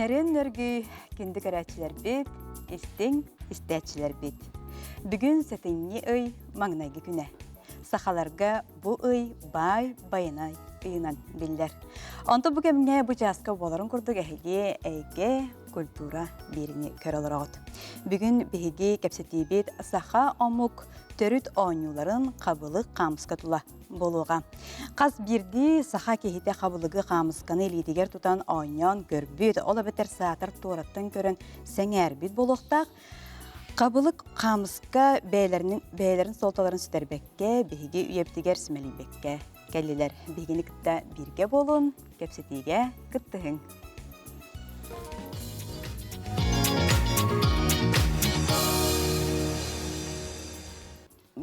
Нөрүөн нөргүй күндү көрөөччүлэрбит, истиҥ истээччилэрбит. Бүгүн сэтинньи ый маҥнайгы күнэ. Сахаларга бу ый баай байанай ыйынан биллэр. Онтон бу кэмҥэ бу чааска буоларын курдук эһиги эйгэ, культура биэриини көрө олороҕут. Бүгүн биһиги кэпсэтиибит саха омук төрүт оонньууларын хабылык хаамыска тула буолуоҕа. Хас биирдии саха киһитэ хабылыгы хаамысканы илиитигэр тутан оонньоон көрбүт, ол эбэтэр саатар туораттан көрөн сэҥээрбит буолуохтаах. Хабылык хаамыска бэйэлэрин, бэйэлэрин суолталарын сүтэрбэккэ, биһиги үйэбитигэр симэлийбэккэ кэллилэр. Биһигини кытта бииргэ буолун, кэпсэтиигэ кыттыһыҥ.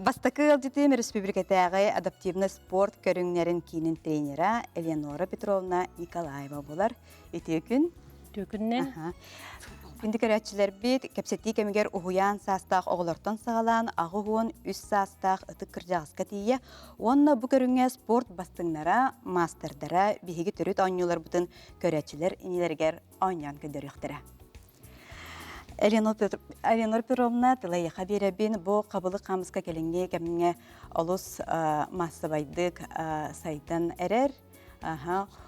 Бастакы ыалдьытым өрөспүүбүлүкэтээҕи адаптивнай спорт көрүҥнэрин киинин тренера Элеонора Петровна Николаева буолар. Үтүө күн. Үтүө күннэн. Күндү көрөөччүлэрбит, кэпсэтии кэмигэр уһуйаан саастаах оҕолортон саҕалаан 83 саастаах ытык кырдьаҕаска тиийэ уонна бу көрүҥҥэ спорт бастыҥнара, маастардара биһиги төрүт оонньууларбытын көрөөччүлэр иннилэригэр оонньоон көрдөрүөхтэрэ. Элеонора Петровна тылайыха биэрэбин бу хабылык хаамыска кэлиҥҥи кэмҥэ олус маассабайдык сайдан эрэр.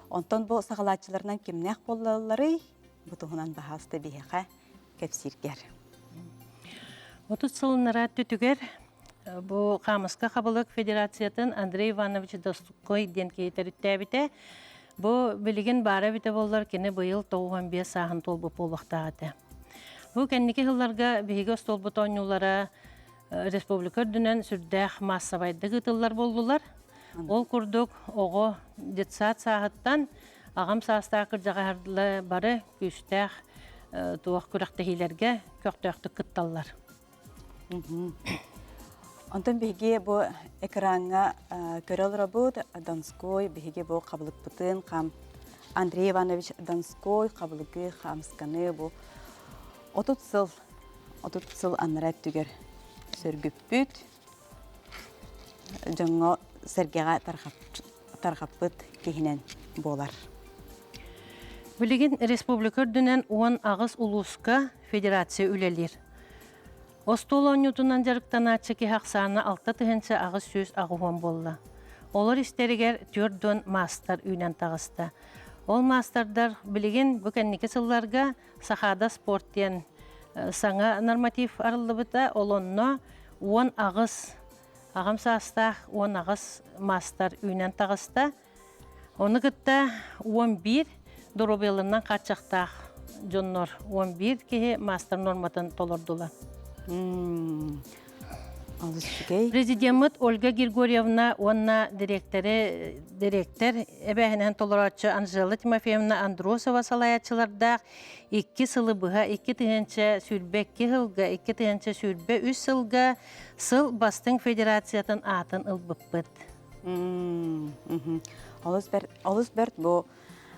Онтон бу саҕалааччыларынан кимнээх буоллалларый? Бу туһунан баһаалыста биһиэхэ кэпсииргэр. 30 сылыннара түтүгэр бу Хаамыска хабылык федерациятын Андрей Иванович Достуккой диэн киһи төрүттээбитэ. Бу билигин баара эбитэ буоллар, кини быйыл 95 сааһын туолбут буолуохтаах этэ. Бу кэнники сылларга биһиги остуолбут оонньуулара республика үрдүнэн сүрдээх маассабайдык ыытыллар буоллулар. Ол курдук оҕо детсад сааһыттан аҕам саастаах кырдьаҕаһарлар бары күүстээх туох күрэхтэһиилэргэ көхтөөхтүк кытталлар. Онтон биһиги бу экраҥҥа көрө олоробут Донской биһиги бу хабылыкпытын хам Андрей Иванович Донской хабылыгы хаамысканы бу 30 сыл 30 сыл анараа өттүгэр сөргүппүт дьоҥҥо сэргэҕэ тарҕаппыт киһинэн буолар. Билигин республика үрдүнэн 18 улууска федерация үлэлиир. Остуол оонньуутунан дьарыктанааччы киһи ахсаана 6880 буолла. Олор истэригэр 4 маастар үүнэн таҕыста. Ол маастардар билигин бу кэнники сылларга Сахаада спорт диэн саҥа норматив арыллыбыта. Ол онно 18 аҕам саастаах 18 маастар үүнэн таҕыста. Ону кытта 11 доруобуйаларынан хааччахтаах дьоннор 11 киһи маастар норматын толордулар. Олус үчүгэй. Президеммит Ольга Григорьевна уонна дириэктэри дириэктэр эбээһинэһин толорооччу Анжела Тимофеевна Андросова салайааччылардаах икки сылы быһа 2022 сылга, 2023 сылга сыл бастыҥ федерациятын аатын ылбыппыт. Олус бэрт, олус бэрт бу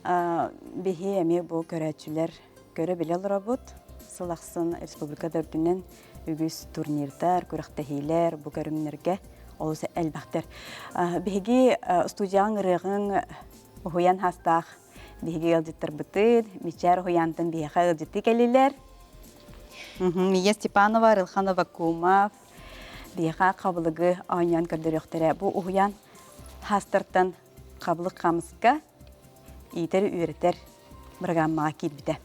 биһи эмиэ бу көрөөччүлэр көрө-билэ олоробут. Сыл ахсын республика да үрдүнэн үгүс турнирдар, күрэхтэһиилэр бу көрүҥнэргэ олус элбэхтэр. Биһиги студияҕа ырыаҕыҥ уһуйан хастаах биһиги ыалдьыттарбытын Мичээр уһуйаантан биһиэхэ ыалдьыттыы кэллилэр. Мия Степанова, Рылхан Авакумов биһиэхэ хабылыгы оонньоон көрдөрүөхтэрэ. Бу уһуйаан хаастартан хабылык хаамыска иитэр-үөрэтэр бырагырааммаҕа киирбитэ.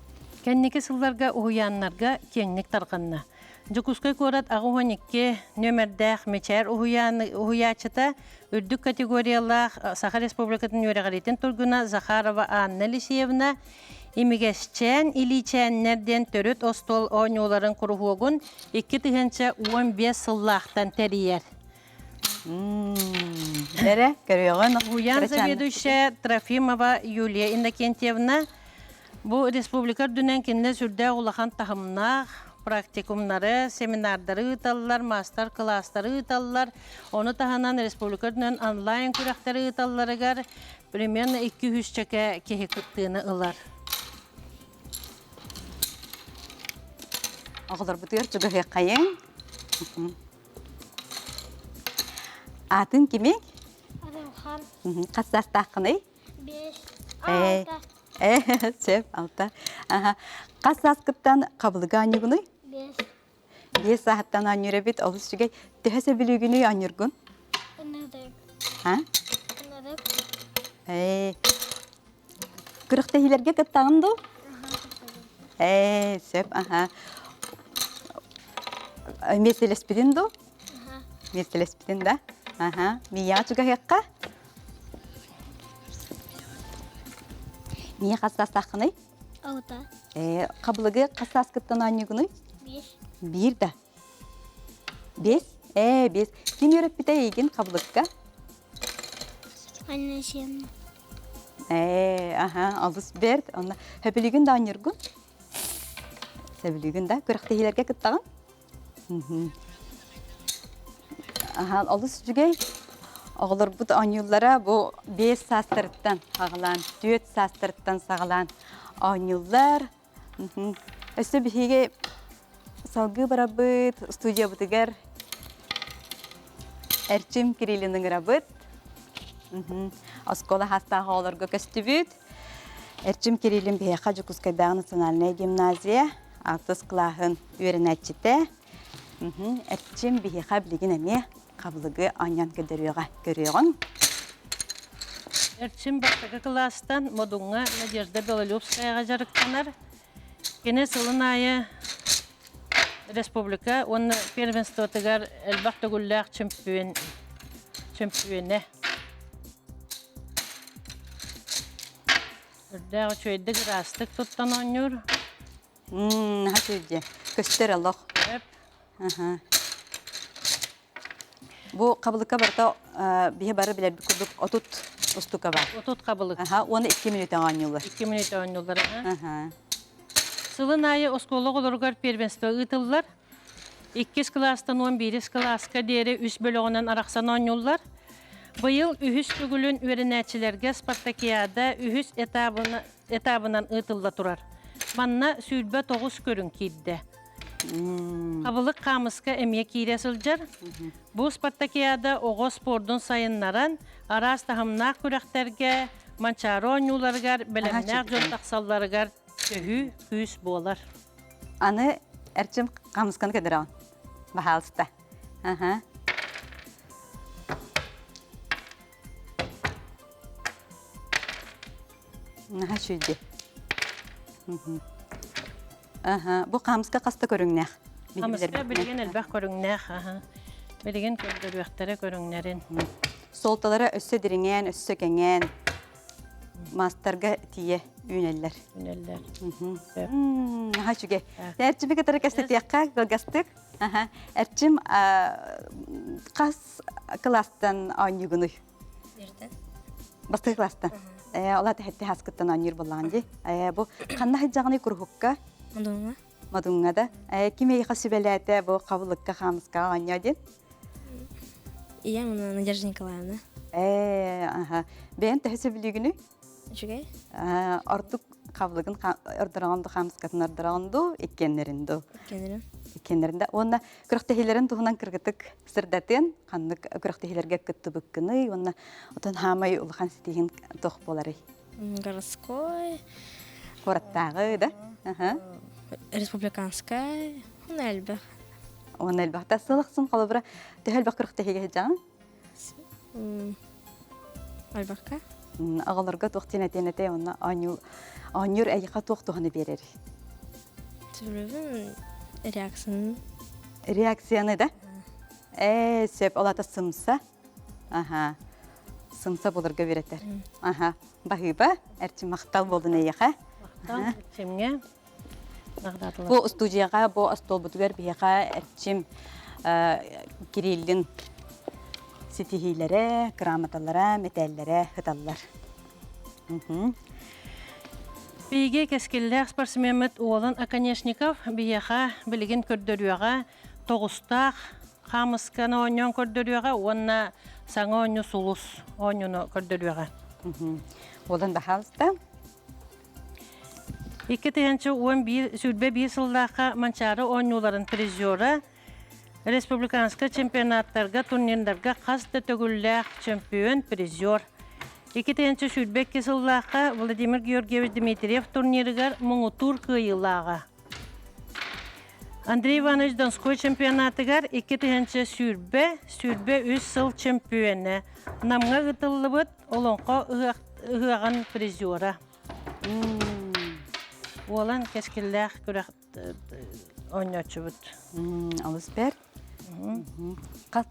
Кэнники сылларга уһуйааннарга киэҥник тарҕанна. Дьокуускай куорат 82 нүөмэрдээх Мичээр уһуйаан уһуйааччыта үрдүк категориялаах Саха Республикатын үөрэҕириитин туйгуна Захарова Анна Елисеевна Имигэсчээн илиичээннэр диэн төрүт остуол оонньууларын куруһуогун 2015 сыллаахтан тэрийэр. Эрэ, көрүөҕүн. Уһуйаан заведующая Трофимова Юлия Иннокентьевна бу республика үрдүнэн кинилэр сүрдээх улахан таһымнаах практикумнары, семинардары ыыталлар, маастар-кылаастары ыыталлар. Ону таһынан республика үрдүнэн онлайн күрэхтэри ыыталларыгар примерно 200 киһи кыттыыны ылар. Оҕолорбутугар чугаһыаххайыҥ. Аатын кимий? Арылхан. Хас саастааххыный? Бес. Ээ. Алта. Э, сөп, алта. Аха. Хас сааскыттан хабылыга оонньуугунуй? Биэс. Биэс сааһыттан оонньуур эбит, олус үчүгэй. Төһө сөбүлүүгүнүй оонньуургун? Ынырык. А? Ынырык. Ээ. Күрэхтэһиилэргэ кыттаҕын дуу? Ээ, сөп, аха. Миэстэлэспитин дуу? Миэстэлэспитин да? Аха. Мияҕа чугаһыахха? Мия хас саастааххыный? Алта. Ээ, хабылыгы хас сааскыттан оонньуугунуй? Биэс. Биир да. Биэс? Ээ, биэс. Ким үөрэппитэ эйигин хабылыкка? Анна Сиэнна. Ээ, аха, олус бэрт. Онно сөбүлүүгүн да оонньуургун? Сөбүлүүгүн да? Күрэхтэһиилэргэ кыттаҕын? Аха, олус үчүгэй. Оҕолорбут оонньууллара бу биэс саастарыттан саҕалаан, түөрт саастарыттан саҕалаан оонньууллар. Өссө биһиги салгыы барабыт студиябытыгар Эрчим Кириллин ыҥырабыт. Оскуола саастаах оҕолорго көстүбүт. Эрчим Кириллин биһиэхэ Дьокуускайдааҕы национальнай гимназия алтыс кылааһын үөрэнээччитэ. Эрчим биһиэхэ билигин эмиэ хабылыгы оонньоон көрдөрүөҕэ. Көрүөҕүҥ. Эрчим бастакы кылаастан Модуҥҥа Надежда Белолюбскаяҕа дьарыктанар. Кини сылын аайы республика уонна первенствотыгар элбэх төгүллээх чөмпүйүөн чөмпүйүөнэ. Үрдээх үчүгэйдик ыраастык туттан оонньуур. Наһаа үчүгэй Көстөр олох. Аха. Бу хабылыкка барыта биһи бары билэрбит курдук 30 устука бар. 30 хабылык. Аха, уонна 2 мүнүүтэ оонньуулар. 2 мүнүүтэ оонньуулар. Аха. Сылын аайы оскуола оҕолоругар первенство ыытыллар. Иккис кылаастан 11 кылааска диэри үс бөлөҕүнэн арахсан оонньууллар. Быйыл үһүс төгүлүн үөрэнээччилэргэ спартакиада үһүс этабынан ыытылла турар. Манна 29 көрүҥ киирдэ. Хабылык хаамыска эмиэ киирэ сылдьар. Бу спартакиада оҕо спордун сайыннаран, араас таһымнаах күрэхтэргэ, Манчаары оонньууларыгар бэлэмнээх дьон тахсалларыгар төһүү күүс буолар. Аны Эрчим хаамысканы көдөрөҕүн. Баһаалыста. Аха. Наһаа үчүгэй. Аха, бу хаамыска хаста көрүҥнээх? Хаамыска билигин элбэх көрүҥнээх. Аха. Билигин көрдөрүөхтэрэ көрүҥнэрин. Суолталара өссө дириҥээн, өссө кэҥээн маастарга тиийэ үүнэллэр. Үүнэллэр. Наһаа үчүгэй. Эрчими кытары кэпсэтиэххэ кылгастык. Аха. Эрчим хас кылаастан оонньуугунуй? Бииртэн. Бастакы кылаастан. Ээ, ол аата хэттэ хаскыттан оонньуур буоллаҕын дии. Ээ, бу ханна сылдьаҕыный куруһукка? Модуҥҥа. Модуҥҥа да. Ээ, ким эйиэхэ сүбэлээтэ бу хабылыкка хаамыскаҕа оонньоо диэн? Ийэм Надежда Николаевна. Ээ, аха. Бэйэн төһө сөбүлүүгүнүй? Үчүгэй. Ордук хабылыгын ордороҕун ду хаамыскатын ордороҕун дуу, иккиэннэрин дуу? Иккиэннэрин. Иккиэннэрин да. Уонна күрэхтэһиилэрин туһунан кыргытык сырдатыан, ханнык күрэхтэһиилэргэ кыттыбыккыный уонна отон хаамай улахан ситиһин туох буоларый? Городской. Куораттааҕы да? Аха. Республиканскай. Уонна элбэх. Уонна элбэх. Сыл ахсын холобура төһө элбэх күрэхтэһиигэ сылдьаҕын? Альбахка. Оҕолорго туох диэн этиэн этэй уонна оонньуур оонньуур эйиэхэ туох туһаны биэрэрий? Сөбүлүүбүн реакцияны. Реакцияны да? Ээ, сөп, ол ата сымса. Аха. Сымса буларга үөрэтэр. Аха. Баһыыба, эрчим махтал буолдун эйиэхэ. Махтал, Эрчимҥэ. Бу устуудьуйаҕа, бу остуолбутугар биһиэхэ Эрчим Кириллин ситиһиилэрэ, грамоталара, мэтээллэрэ ыталлар. Биһиги кэскиллээх спортсмеммыт Уолан Оконешников биһиэхэ билигин көрдөрүөҕэ тоҕустаах хаамысканы оонньоон көрдөрүөҕэ уонна саҥа оонньуу сулус оонньууну көрдөрүөҕэ. Уолан баһаалыста. 2011 сүүрбэ сыллаахха Манчаары оонньууларын призера, республиканскай чемпионаттарга, турнирдарга хас да төгүллээх чемпион, призер. 2022 сыллаахха Владимир Георгиевич Дмитриев турнирыгар муҥутуур кыайыылааҕа. Андрей Иванович Донской чемпионатыгар 2020 23 сыл чөмпүйүөнэ, Намҥа ыытыллыбыт Олоҥхо ыһыаҕын призера. Уолан кэскиллээх күрэх оонньооччубут. Олус бэрт.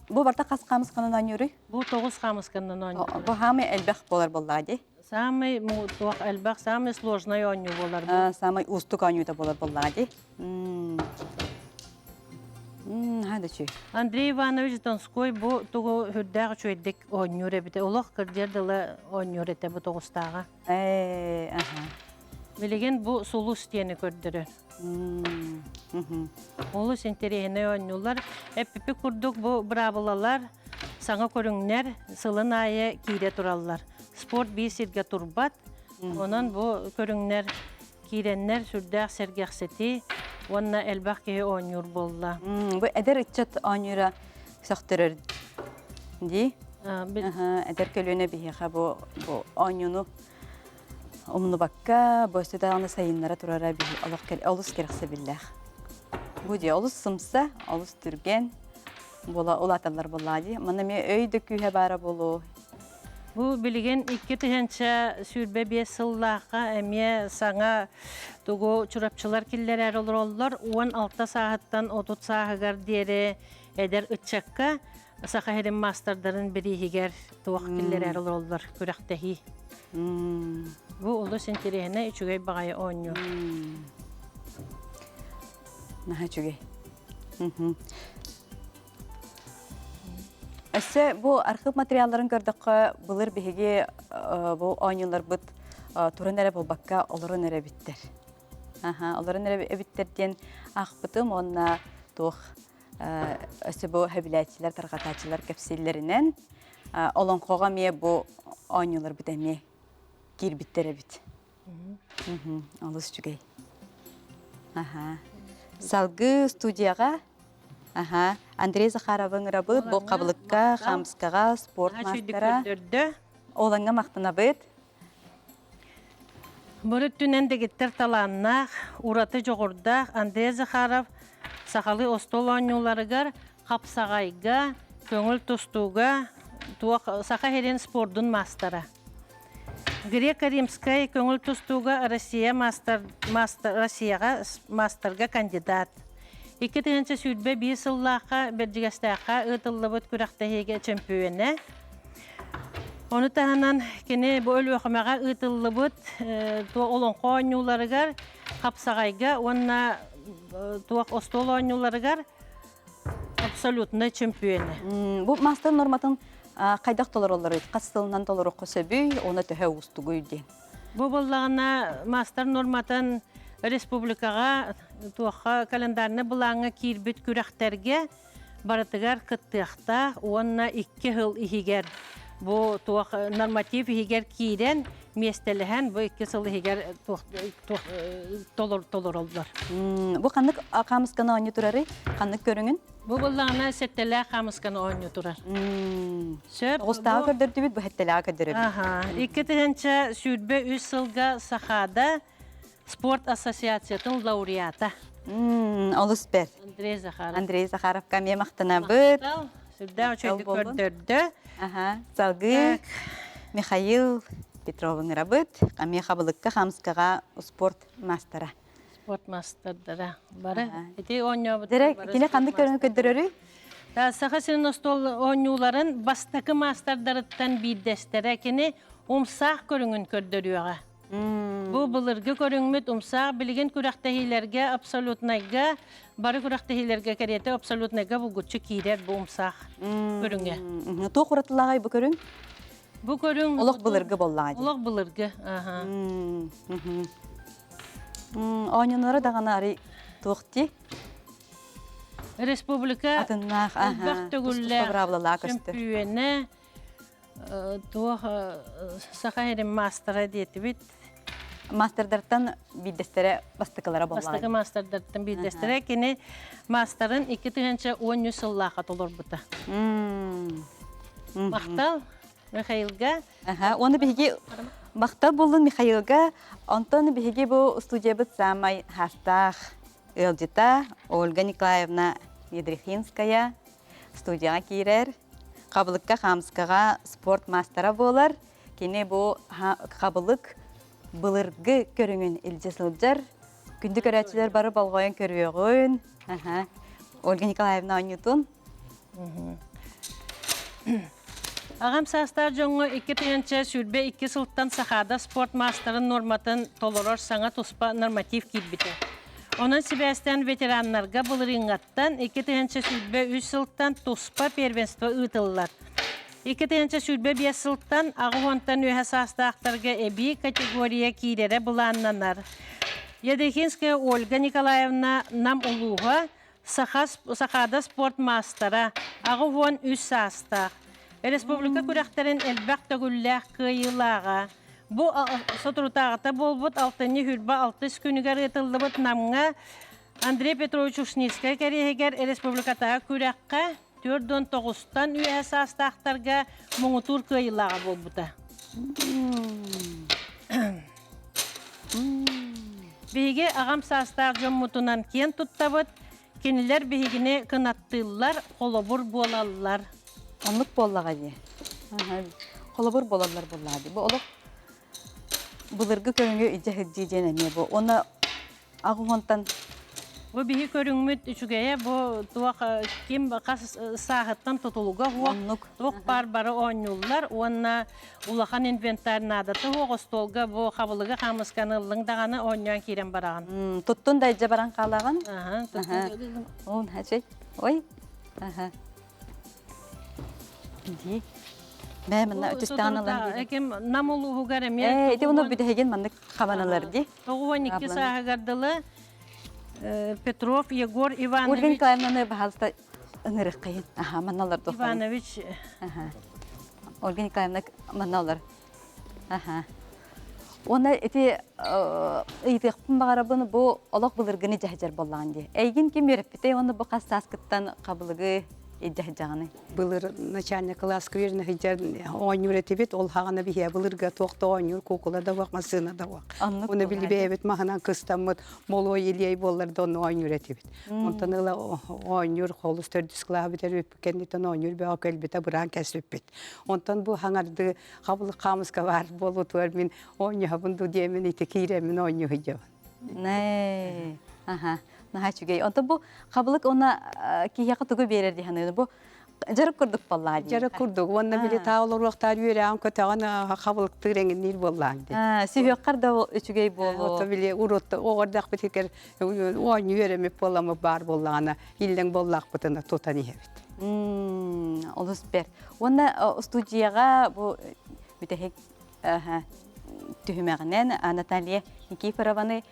Бу барта хас хаамысканан оонньууруй? Бу тоҕус хаамысканан оонньуур. Бу хаамай элбэх буолар буоллаҕа дии. Самый туох элбэх, самый сложный оонньуу буолар бу. Самый уустук оонньуута буолар буоллаҕа дии. Андрей Иванович Донской бу тугу үрдээх үчүгэйдик оонньуур эбитэ. Олох кырдьар дылы оонньуур этэ бу тоҕустааҕа. Билигин бу сулус диэни көрдөрөр. Олус интэриэһинэй оонньуулар. Эппиппит курдук бу быраабылалар, саҥа көрүҥнэр сылын аайы киирэ тураллар. Спорт биир сиргэ турбат. Онон бу көрүҥнэр киирэннэр сүрдээх сэргэхситии уонна элбэх киһи оонньуур буолла. Бу эдэр ыччат оонньуура сөхтөрөр дии. Эдэр көлүөнэ биһиэхэ бу оонньууну умнубакка, бу өссө даҕаны сайыннара турара олус кэрэхсэбиллээх. Бу дии олус сымса, олус түргэн буола улааталлар буоллаҕа дии. Манна эмиэ өй да күүһэ баара буолуо. Бу билигин 2025 сыллаахха эмиэ саҥа тугу чурапчылар киллэрэр олороллор. 16 сааһыттан 30 сааһыгар диэри эдэр ыччакка Саха сирин маастардарын бирииһигэр туох киллэрэр олороллор күрэхтэһии. Бу олус интэриэһинэй үчүгэй баҕайы оонньуу. Наһаа үчүгэй. Өссө бу архыып материалларын көрдөххө, былыр биһиги бу оонньууларбыт туран эрэ буолбакка олорон эрэ эбиттэр. Аха, олорон эрэ эбиттэр диэн аахпытым уонна туох өссө бу сөбүлээччилэр, тарҕатааччылар кэпсииллэринэн олоҥхоҕо эмиэ бу оонньууларбыт эмиэ киирбиттэр эбит. Олус үчүгэй. Аха. Салгыы студияҕа аха Андрей Захаровы ыҥырабыт. Бу хабылыкка, хаамыскаҕа спорт маастара. Олаҥҥа махтанабыт. Бу өттүнэн дэгиттэр талааннаах, ураты дьоҕурдаах Андрей Захаров сахалыы остуол оонньууларыгар хапсаҕайга, көҥүл тустууга туох Саха сирин спордун маастара. Греко-римскай көҥүл тустууга Россия маастар, маастар, Россияҕа маастарга кандидат. 2021 сыллаахха Бэрдьигэстээххэ ыытыллыбыт күрэхтэһиигэ чөмпүйүөнэ. Ону таһынан кини бу Өлүөхүмэҕэ ыытыллыбыт олоҥхо оонньууларыгар, хапсаҕайга уонна туох остуол оонньууларыгар абсолютнай чөмпүйүөнэ. Бу маастар норматын хайдах толороллоруй? Хас сылынан толоруохха сөбүй, уонна төһө уустугуй диэн? Бу буоллаҕына маастар норматын республикаҕа туохха календарнай былааҥҥа киирбит күрэхтэргэ барытыгар кыттыахтаах уонна икки сыл иһигэр бу туох норматив иһигэр киирэн миэстэлэһэн бу икки сыл иһигэр туох туох толор толороллор. Бу ханнык хаамысканы оонньуу турарый? Ханнык көрүҥүн? Бу буоллаҕына сэттэлээх хаамысканы оонньуу турар. Сөп. Оҕустааҕы көрдөрдүбүт, бу сэттэлээҕи көрдөрөбүт. Аха. 2023 сылга Сахаада спорт ассоциациятын лауреата. Олус бэрт. Андрей Захаров. Андрей Захаровка эмиэ махтанабыт. Сүрдээх үчүгэйдик көрдөрдө. Аха. Салгыы Михаил Петров ыҥырабыт. Эмиэ хабылыкка хамскаҕа спорт маастара. Спорт маастардара. Бары ити оонньообут. Кини ханнык көрүҥү көрдөрөрүй? Саха сирин остуол оонньууларын бастакы маастардарыттан биирдэстэрэ кини умсаах көрүҥүн көрдөрүөҕэ. Бу былыргы көрүҥмүт умсаах билигин күрэхтэһиилэргэ абсолютнайга бары күрэхтэһиилэргэ кэриэтэ абсолютнайга булгуччу киирэр бу умсаах көрүҥэ. Туох уратылааҕай бу көрүҥ? Бу көрүҥ олох былыргы буоллаҕа дии. Олох былыргы. Аха. Оонньонноро даҕаны арый туох дии? Республика атыннаах элбэх төгүллээх чөмпүйүөнэ туох саха сирин маастара диэтибит. Маастардартан биирдэстэрэ бастакылара буоллаҕа. Бастакы маастардартан биирдэстэрэ кини маастарын 2013 сыллаахха толорбута. Махтал. Михаилга. Аха, уонна биһиги махтал буоллун Михаилга. Онтон биһиги бу студиябыт саамай хаастаах ыалдьыта Ольга Николаевна Ядрихинская студияҕа киирэр. Хабылыкка хаамыскаҕа спорт маастара буолар. Кини бу хабылык былыргы көрүҥүн илдьэ сылдьар. Күндү көрөөччүлэр бары болҕойон көрүөҕүн. Аха. Ольга Николаевна оонньуутун. Аҕам саастаах дьоҥҥо 2022 сылтан Сахаада спорт маастарын нуорматын толорор саҥа туспа норматив киирбитэ. Онон сибээстээн ветераннарга былырыыҥҥаттан 2023 сылтан туспа первенство ыытыллар. 2025 сылтан 80-тан үөһэ саастаахтарга эбии категория киирэрэ былааннанар. Ядехинская Ольга Николаевна Нам улууһа Саха, Сахаада спорт маастара, 83 саастаах. Республика күрэхтэрин элбэх төгүллээх кыайыылааҕа. Бу соторутааҕыта буолбут алтынньы хүрбэ алтыс күнүгэр ыытыллыбыт Намҥа Андрей Петрович Ушницкай кэриэһигэр республикатааҕы күрэххэ 49-тан үөһэ саастаахтарга муҥутуур кыайыылааҕа буолбута. Биһиги аҕам саастаах дьоммутунан киэн туттабыт, кинилэр биһигини кынаттыыллар, холобур буолаллар. Оннук буоллаҕа дии. Холобур буолаллар буоллаҕа дии. Бу олох былыргы көрүҥү илдьэ сылдьыы диэн эмиэ бу. Уонна Аҕыһонтон Бу биһи көрүҥмүт үчүгэйэ бу туох ким хас сааһыттан тутулуга суох оннук туох баар бары оонньууллар уонна улахан инвентарь наадата суох остуолга бу хабылыгы хаамысканы ыллыҥ даҕаны оонньоон киирэн бараҕын. Туттун да илдьэ баран хаалаҕын. Аха, туттун. Ол хачай. Ой. Аха. Дии. Бээ манна өтүстээн ылан биир. Ким Нам улууһугар эмиэ. Ээ, ити уну бүтэһигин маннык хабаналар дии. 92 сааһыгар дылы Петров Егор Иванович. Ольга Николаевнаны баһалта ыҥырыххайын. Аха, манналар Иванович. Аха. Ольга Николаевна манналар. Аха. Уонна ити ыйытыахпын баҕарабын бу олох былыргыны дьаһдьар буоллаҕын дии. Эйигин ким үөрэппитэй уонна бу хас сааскыттан хабылыгы илдьэ Былыр начальник кылааска үөрэнэ сылдьан оонньуур этибит. Ол хаҕана биһиэ былырга туох да оонньуур куукула да уох, массыына да уох. Уну били бэйэбит маһынан кыстаммыт молуой илиэй буоллар да онно оонньуур этибит. Онтон ыла оонньуур холус төрдүс кылааһы бүтэрбиппит кэнниттэн оонньуур бөҕө кэлбитэ быраан кэспиппит. Онтон бу хаҥарды хабылык хаамыска баар буолуутугар мин оонньоһобун дуу диэмин ити киирэммин оонньуу сылдьабын. Нэ, аха, наһаа үчүгэй. Онтон бу хабылык уонна киһиэхэ тугу биэрэр дии саныыбын. Бу дьарык курдук буоллаа дии. Дьарык курдук. Уонна били таа олоруохтаар үөрэҕин көтөҕөн хабылыктыыр эҥинниир буоллаан дии. Сүһүөххэр да үчүгэй буолуо. Ото били урут оҕордахпытыгар оонньуу үөрэммит буоламмыт баар буоллаҕына иллэҥ буоллаахпытына тутан иһэбит. Олус бэрт. Уонна студияҕа бу бүтэһик түһүмэҕинэн Наталья Никифорованы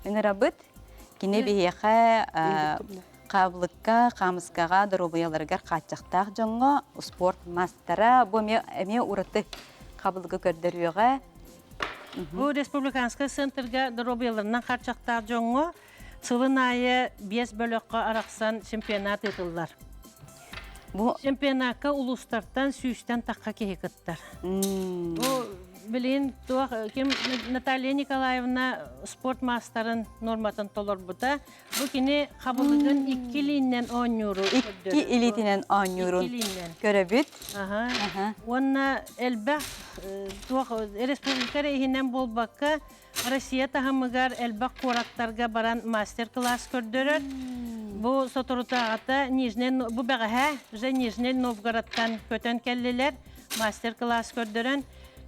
ыҥырабыт. Кини биһиэхэ хаабылыкка, хаамыскаҕа, доруобуйаларыгар хааччахтаах дьоҥҥо спорт маастара бу эмиэ, эмиэ ураты хабылыгы көрдөрүөҕэ. Бу республиканскай центрга доруобуйаларынан хааччахтаах дьоҥҥо сылын аайы биэс бөлөххө арахсан чемпионат ыытыллар. Бу Чемпионакка улуустартан сүүстэн тахха киһи кыттар. Бу билигин туох ким Наталья Николаевна спорт маастарын норматын толорбута. Бу кини хабылыгын икки илиинэн оонньууру икки илиитинэн оонньуурун көрөбүт. Аха. Уонна элбэх туох республика эрэ иһинэн буолбакка Россия таһымыгар элбэх куораттарга баран мастер-класс көрдөрөр. Бу соторутааҕыта Нижний, бу бэҕэһээ уже Нижний Новгородтан көтөн кэллилэр мастер-класс көрдөрөн.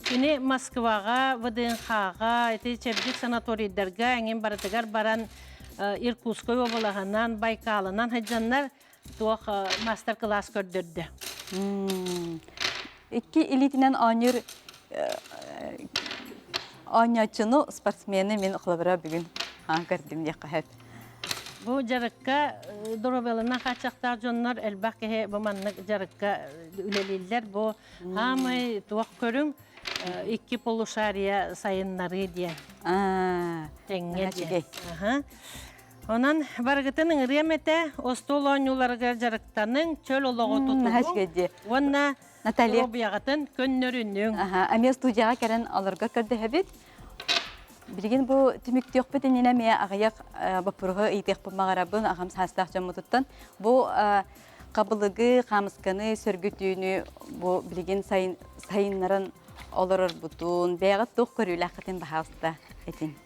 Кини Москваҕа, ВДНХ-ҕа, ити чэбдик санаторийдарга эҥин барытыгар баран Иркутскай уобалаһынан, Байкалынан сылдьаннар туох мастер-класс көрдөрдө. Икки илиитинэн оонньуур оонньооччуну спортсмены мин холобура бүгүн көрдүм диэххэ сөп. Бу дьарыкка доруобуйаларынан хааччахтаах дьоннор элбэх киһи бу маннык дьарыкка үлэлииллэр. Бу хаамай туох көрүҥ икки полушария сайыннарыы диэн. Тэҥҥэ диэн. Онон барыгытын ыҥырыам этэ, остуол оонньууларыгар дьарыктаныҥ, чөл олоҕу тутуһуҥ уонна Наталья доруобуйаҕытын көннөрүнүҥ. Эмиэ студияҕа кэлэн олорго көрдөһөбүт. Билигин бу түмүктүөхпүт иннинэ эмиэ аҕыйах боппуруоһу ыйытыахпын баҕарабын аҕам саастаах дьоммутуттан. Бу хабылыгы, хаамысканы, сөргүтүүнү бу билигин сайыннаран олорорбутун, бэйэҕит туох көрүүлээххитин баһаалыста этин.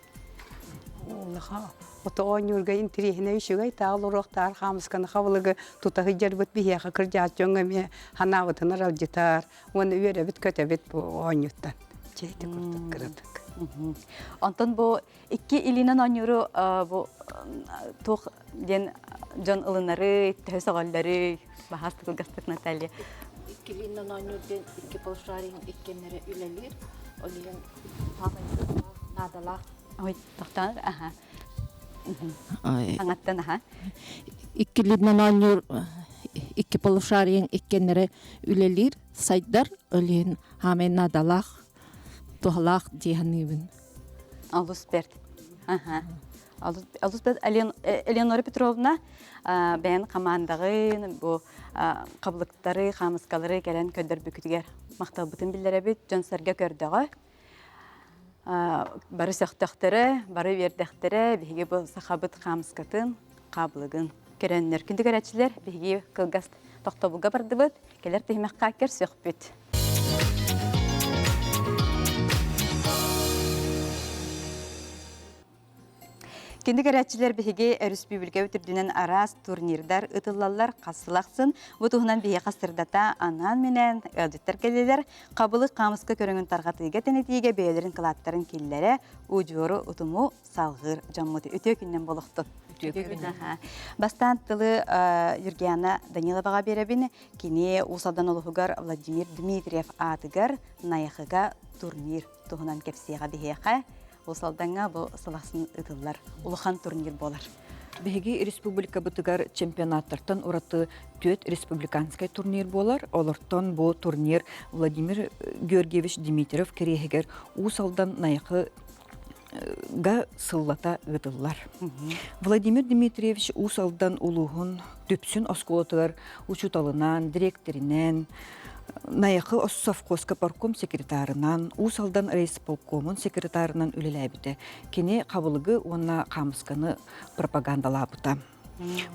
Улаха ото оонньуурга интириэһинэй үчүгэй таал уруоктаар хаамысканы хабылыгы тута сылдьарбыт биһиэхэ кырдьаҕас дьоҥҥо эмиэ ханаабытын аралдьытар уонна үөрэбит-көтөбүт бу оонньууттан. Дьэ ити курдук кыратык. Онтон бу икки илиинэн оонньууру бу туох диэн дьон ылынары, төһө сөҕөллөрүй? Баһаас кылгастык Наталья. Икки илиинэн оонньуур диэн икки полушарийын иккиэннэрэ үлэлиир. Ол иһин наадалаах. Ой, тохтоон, аха. Аҥаттан аха. Икки илиинэн оонньуур икки полушарийын иккиэннэрэ үлэлиир, сайдар. Ол иһин хаамай наадалаах, туһалаах дии саныыбын. Олус бэрт. Аха. Олус бэрт Элеонора Петровна бэйэн хамаандаҕын бу хабылыктары, хаамыскалары кэлэн көрдөрбүкүтүгэр махталбытын биллэрэбит. Дьон-сэргэ көрдөҕө. Бары сөхтөхтөрө, бары үөрдэхтэрэ биһиги бу сахабыт хаамыскатын, хаабылыгын көрөннөр. Күндү көрөөччүлэр, биһиги кылгас тохтобулга бардыбыт. Кэлэр түһүмэххэ көрсүөхпүт. Күндү көрөөччүлэр биһиги өрөспүүбүлүкэбит үрдүнэн араас турнирдар ытыллаллар хас сыл ахсын. Бу туһунан биһиэхэ сырдата анаан-минээн ыалдьыттар кэллилэр. Хабылык хаамыска көрүҥүн тарҕатыыга тэнитиигэ бэйэлэрин кылааттарын киллэрэ, удьуору утуму салҕыыр дьоммут. Үтүө күннэн буолуохтун. Үтүө күннэн. Бастаан тылы Юргиана Даниловаҕа биэрэбин. Кини Уус Алдан улууһугар Владимир Дмитриев аатыгар Найахыга турнир туһунан кэпсиэҕэ биһиэхэ. Уус Алдаҥҥа бу сыл ахсын ыытыллар улахан турнир буолар. Биһиги республикабытыгар чемпионаттартан ураты түөрт республиканскай турнир буолар. Олортон бу турнир Владимир Георгиевич Дмитриев кэриэһигэр Уус Алдан Найахы га сыллата ыытыллар. Владимир Дмитриевич Уус Алдан улууһун Дүпсүн оскуолатыгар учууталынан, дириэктэринэн, Найахы совхозка парком секретарынан, Уус Алдан райисполкомун секретарынан үлэлээбитэ. Кини хабылыгы уонна хаамысканы пропагандалаабыта.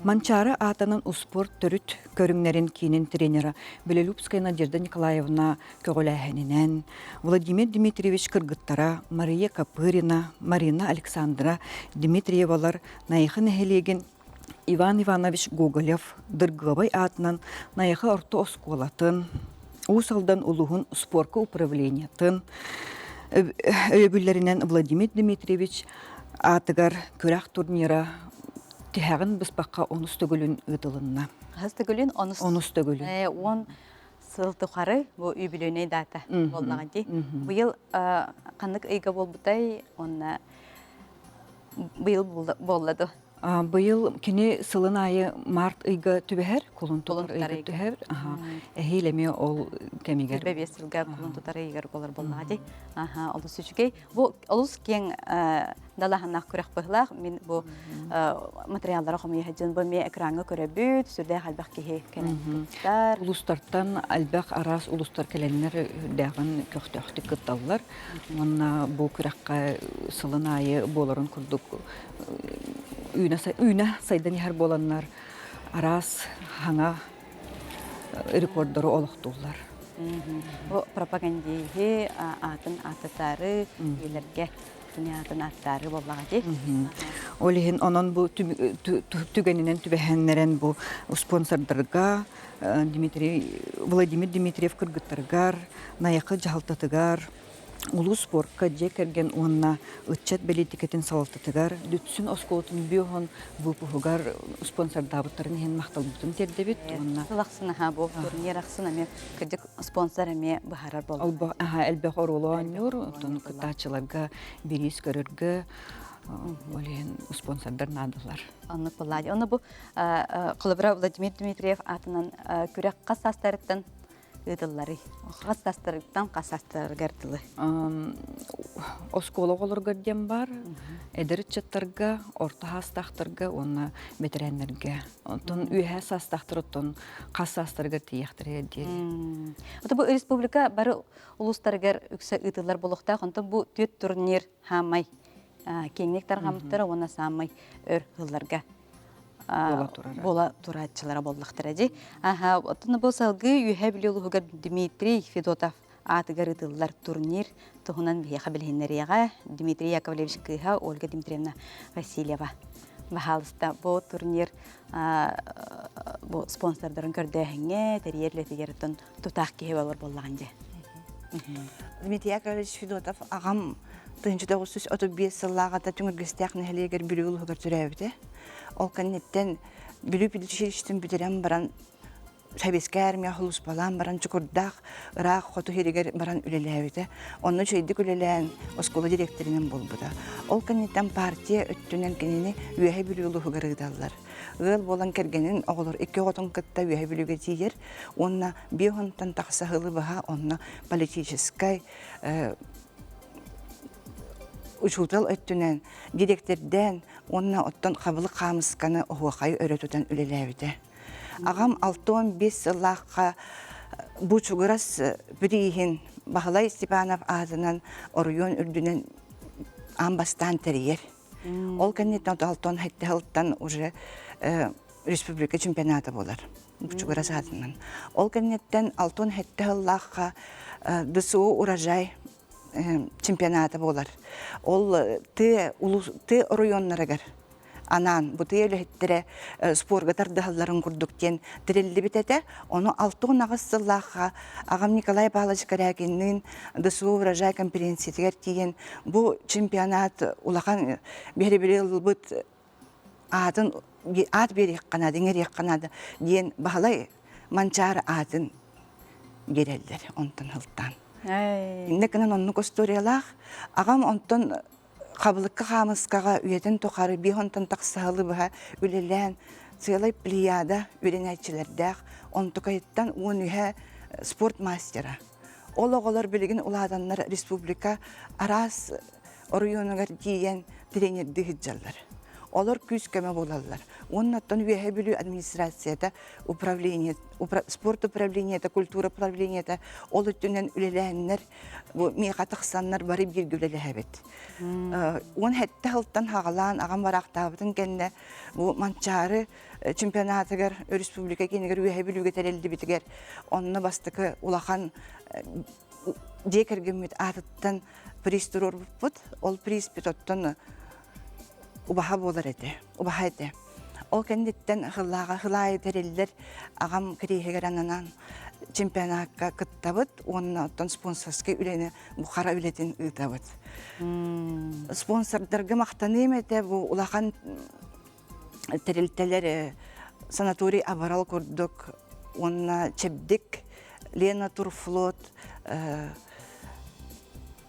Манчаары аатынан успуорт төрүт көрүҥнэрин киинин тренера Белолюбская Надежда Николаевна көҕүлээһининэн, Владимир Дмитриевич кыргыттара Мария Копырина, Марина Александра Дмитриевалар Найахы нэһилиэгин Иван Иванович Гоголев Дыргыабай аатынан Найахы орто оскуолатын, Уус Алдан улууһун спорка управлениетын өйөбүллэринэн Владимир Дмитриевич аатыгар күрэх турнира тиһэҕин быспакка онус төгүлүн ыытылынна. Хаһыс төгүлүн? Онус. Онус төгүлүн. 10 сыл тухары бу юбилейный дата буоллаҕа дии. Быйыл ханнык ыйга буолбутай уонна быйыл буолла дуо? Быйыл кини сылын аайы март ыйга түбэһэр, кулун тутар ыйга түһэр. Эһиил эмиэ ол кэмигэр. Бэбиэс сылга кулун тутар ыйыгар буолар буоллаҕа дии. Аха, олус үчүгэй. Бу олус киэҥ далааһыннаах күрэх быһылаах. Мин бу материаллары хомуйа сылдьан бу эмиэ экраҥҥа көрөбүт, сүрдээх элбэх киһи кэлэн кыттар. Улуустартан элбэх араас улуустар кэлэннэр үрдээҕин көхтөөхтүк кытталлар. Уонна бу күрэххэ сылын аайы буоларын курдук үүнэ сайдан иһэр буоланнар араас хаҥа рекордары олохтууллар. Бу пропагандиһы аатын ааттатаары үйэлэргэ кини аатын ааттаары буоллаҕа дии. Ол иһин онон бу түгэнинэн түбэһэннэрэн бу спонсордарга Дмитрий Владимир Дмитриев кыргыттарыгар, Найахы дьаһалтатыгар, улуус спорка дьиэ кэргэн уонна ыччат бэлиитикэтин салалтатыгар Дүпсүн оскуолатын бүөһүн выпуһугар спонсордаабыттарын иһин махталбытын тиэрдэбит уонна Сыл ахсын аха бу турнир ахсын эмиэ кырдьык спонсор эмиэ быһаарар буолла. Элбэх оруолу оонньуур, оттон кыттааччыларга бириис көрөргө ол иһин спонсордар наадалар. Оннук буолла. Онно бу холобура Владимир Дмитриев аатынан күрэх хас саастарыттан? ыытылларый? Хас састарыттан хас састарыгар дылы? Оскуола оҕолоругар диэн баар, эдэр ыччаттарга, орто саастаахтарга уонна бэтэрээннэргэ. Онтон үөһээ саастаахтар оттон хас саастарыгар тиийиэхтэрэ диэри. Ото бу республика бары улуустарыгар үксэ ыытыллар буолуохтаах. Онтон бу түөрт турнир хаамай киэҥник тарҕаммыттара уонна саамай өр сылларга буола турааччылара буоллахтара дии. Аха, оттон бу салгыы Үөһээ Бүлүү улууһугар Дмитрий Федотов аатыгар ыытыллар турнир туһунан биһиэхэ билиһиннэриэҕэ Дмитрий Яковлевич кыыһа Ольга Дмитриевна Васильева. Баһаалыста, бу турнир бу спонсордарын көрдөөһүҥҥэ, тэрийэр үлэтигэр оттон тутаах киһи болор буоллаҕын дьэ. Дмитрий Яковлевич Федотов аҕам 1935 сыллааҕыта Түҥүргэстээх нэһилиэгэр Бүлүү улууһугар төрөөбүтэ. Ол кэнниттэн Бүлүү педучилищетын бүтэрэн баран Советскай армия сулууспалаан баран Чукурдаах ыраах хоту сиригэр баран үлэлээбитэ. Онно үчүгэйдик үлэлээн оскуола дириэктэринэн буолбута. Ол кэнниттэн партия өттүнэн кинини Үөһэ Бүлүү улууһугар ыыталлар. Ыал буолан кэргэнин оҕолор икки оҕотун кытта Үөһэ Бүлүүгэ тиийэр уонна биэс тахса сылы быһа онно политическай учуутал өттүнэн дириэктэрдээн уонна оттон хабылык хаамысканы оһуохайы өрө тутан үлэлээбитэ. Аҕам 65 сыллаахха бу чугурас бирииһин Баһылай Степанов аатынан оройуон үрдүнэн аан бастаан тэрийэр. Ол кэнниттэн алтан сэттэ сылтан уже республика чемпионата буолар. Чугурас аатынан. Ол кэнниттэн 67 сыллаахха ДСУ урожай чемпионата буолар. Ол тыа тыа оройуоннарыгар анаан бу тыа үлэһиттэрэ спорга тардыһалларын курдук диэн тэриллибит этэ. Ону 68 сыллаахха аҕам Николай Павлович Корякинныын ДСУ урожай конференциятыгар тиийэн бу чемпионат улахан биһирэбили ылбыт аатын аат биэриэххэ наада, иҥэриэххэ наада диэн Баһылай Манчаары аатын биэрэллэр онтон сылтаан. Иннэ гынан оннук историялаах. Аҕам онтон хабылыкка хаамыскаҕа үйэтин тухары биир онтон тахсаһылы быһа үлэлээн сыалай плеяда үөрэнээччилэрдээх онтукайыттан уон үһэ спорт мастера. Ол оҕолор билигин улаатаннар республика араас оройуонугар тиийэн тренердии сылдьаллар. Олор күүс-көмө буолаллар. Уонна оттон Үөһээ Бүлүү администрацията, управление, спорт управлениета, культура управлениета ол өттүнэн үлэлээннэр бу миэхэ тахсаннар бары бииргэ үлэлэһэбит. Уон сэттэ сылтан хаҕалаан аҕам бараахтаабытын кэннэ бу Манчаары чемпионатыгар республика киинигэр Үөһээ Бүлүүгэ тэриллибитигэр онно бастакы улахан дьиэ кэргэммит аатыттан приз туруорбуппут. Ол призпит оттон убаһа буолар этэ, убаһа этэ. Ол кэнниттэн хыллааҕа хылаайы тэриллэр аҕам кириэһигэр ананан чемпионакка кыттабыт уонна оттон спонсорскай үлэни бухара үлэтин ыытабыт. Спонсордарга махтаныым этэ бу улахан тэрилтэлэр санаторий Абарал курдук уонна Чэбдик, Лена Турфлот,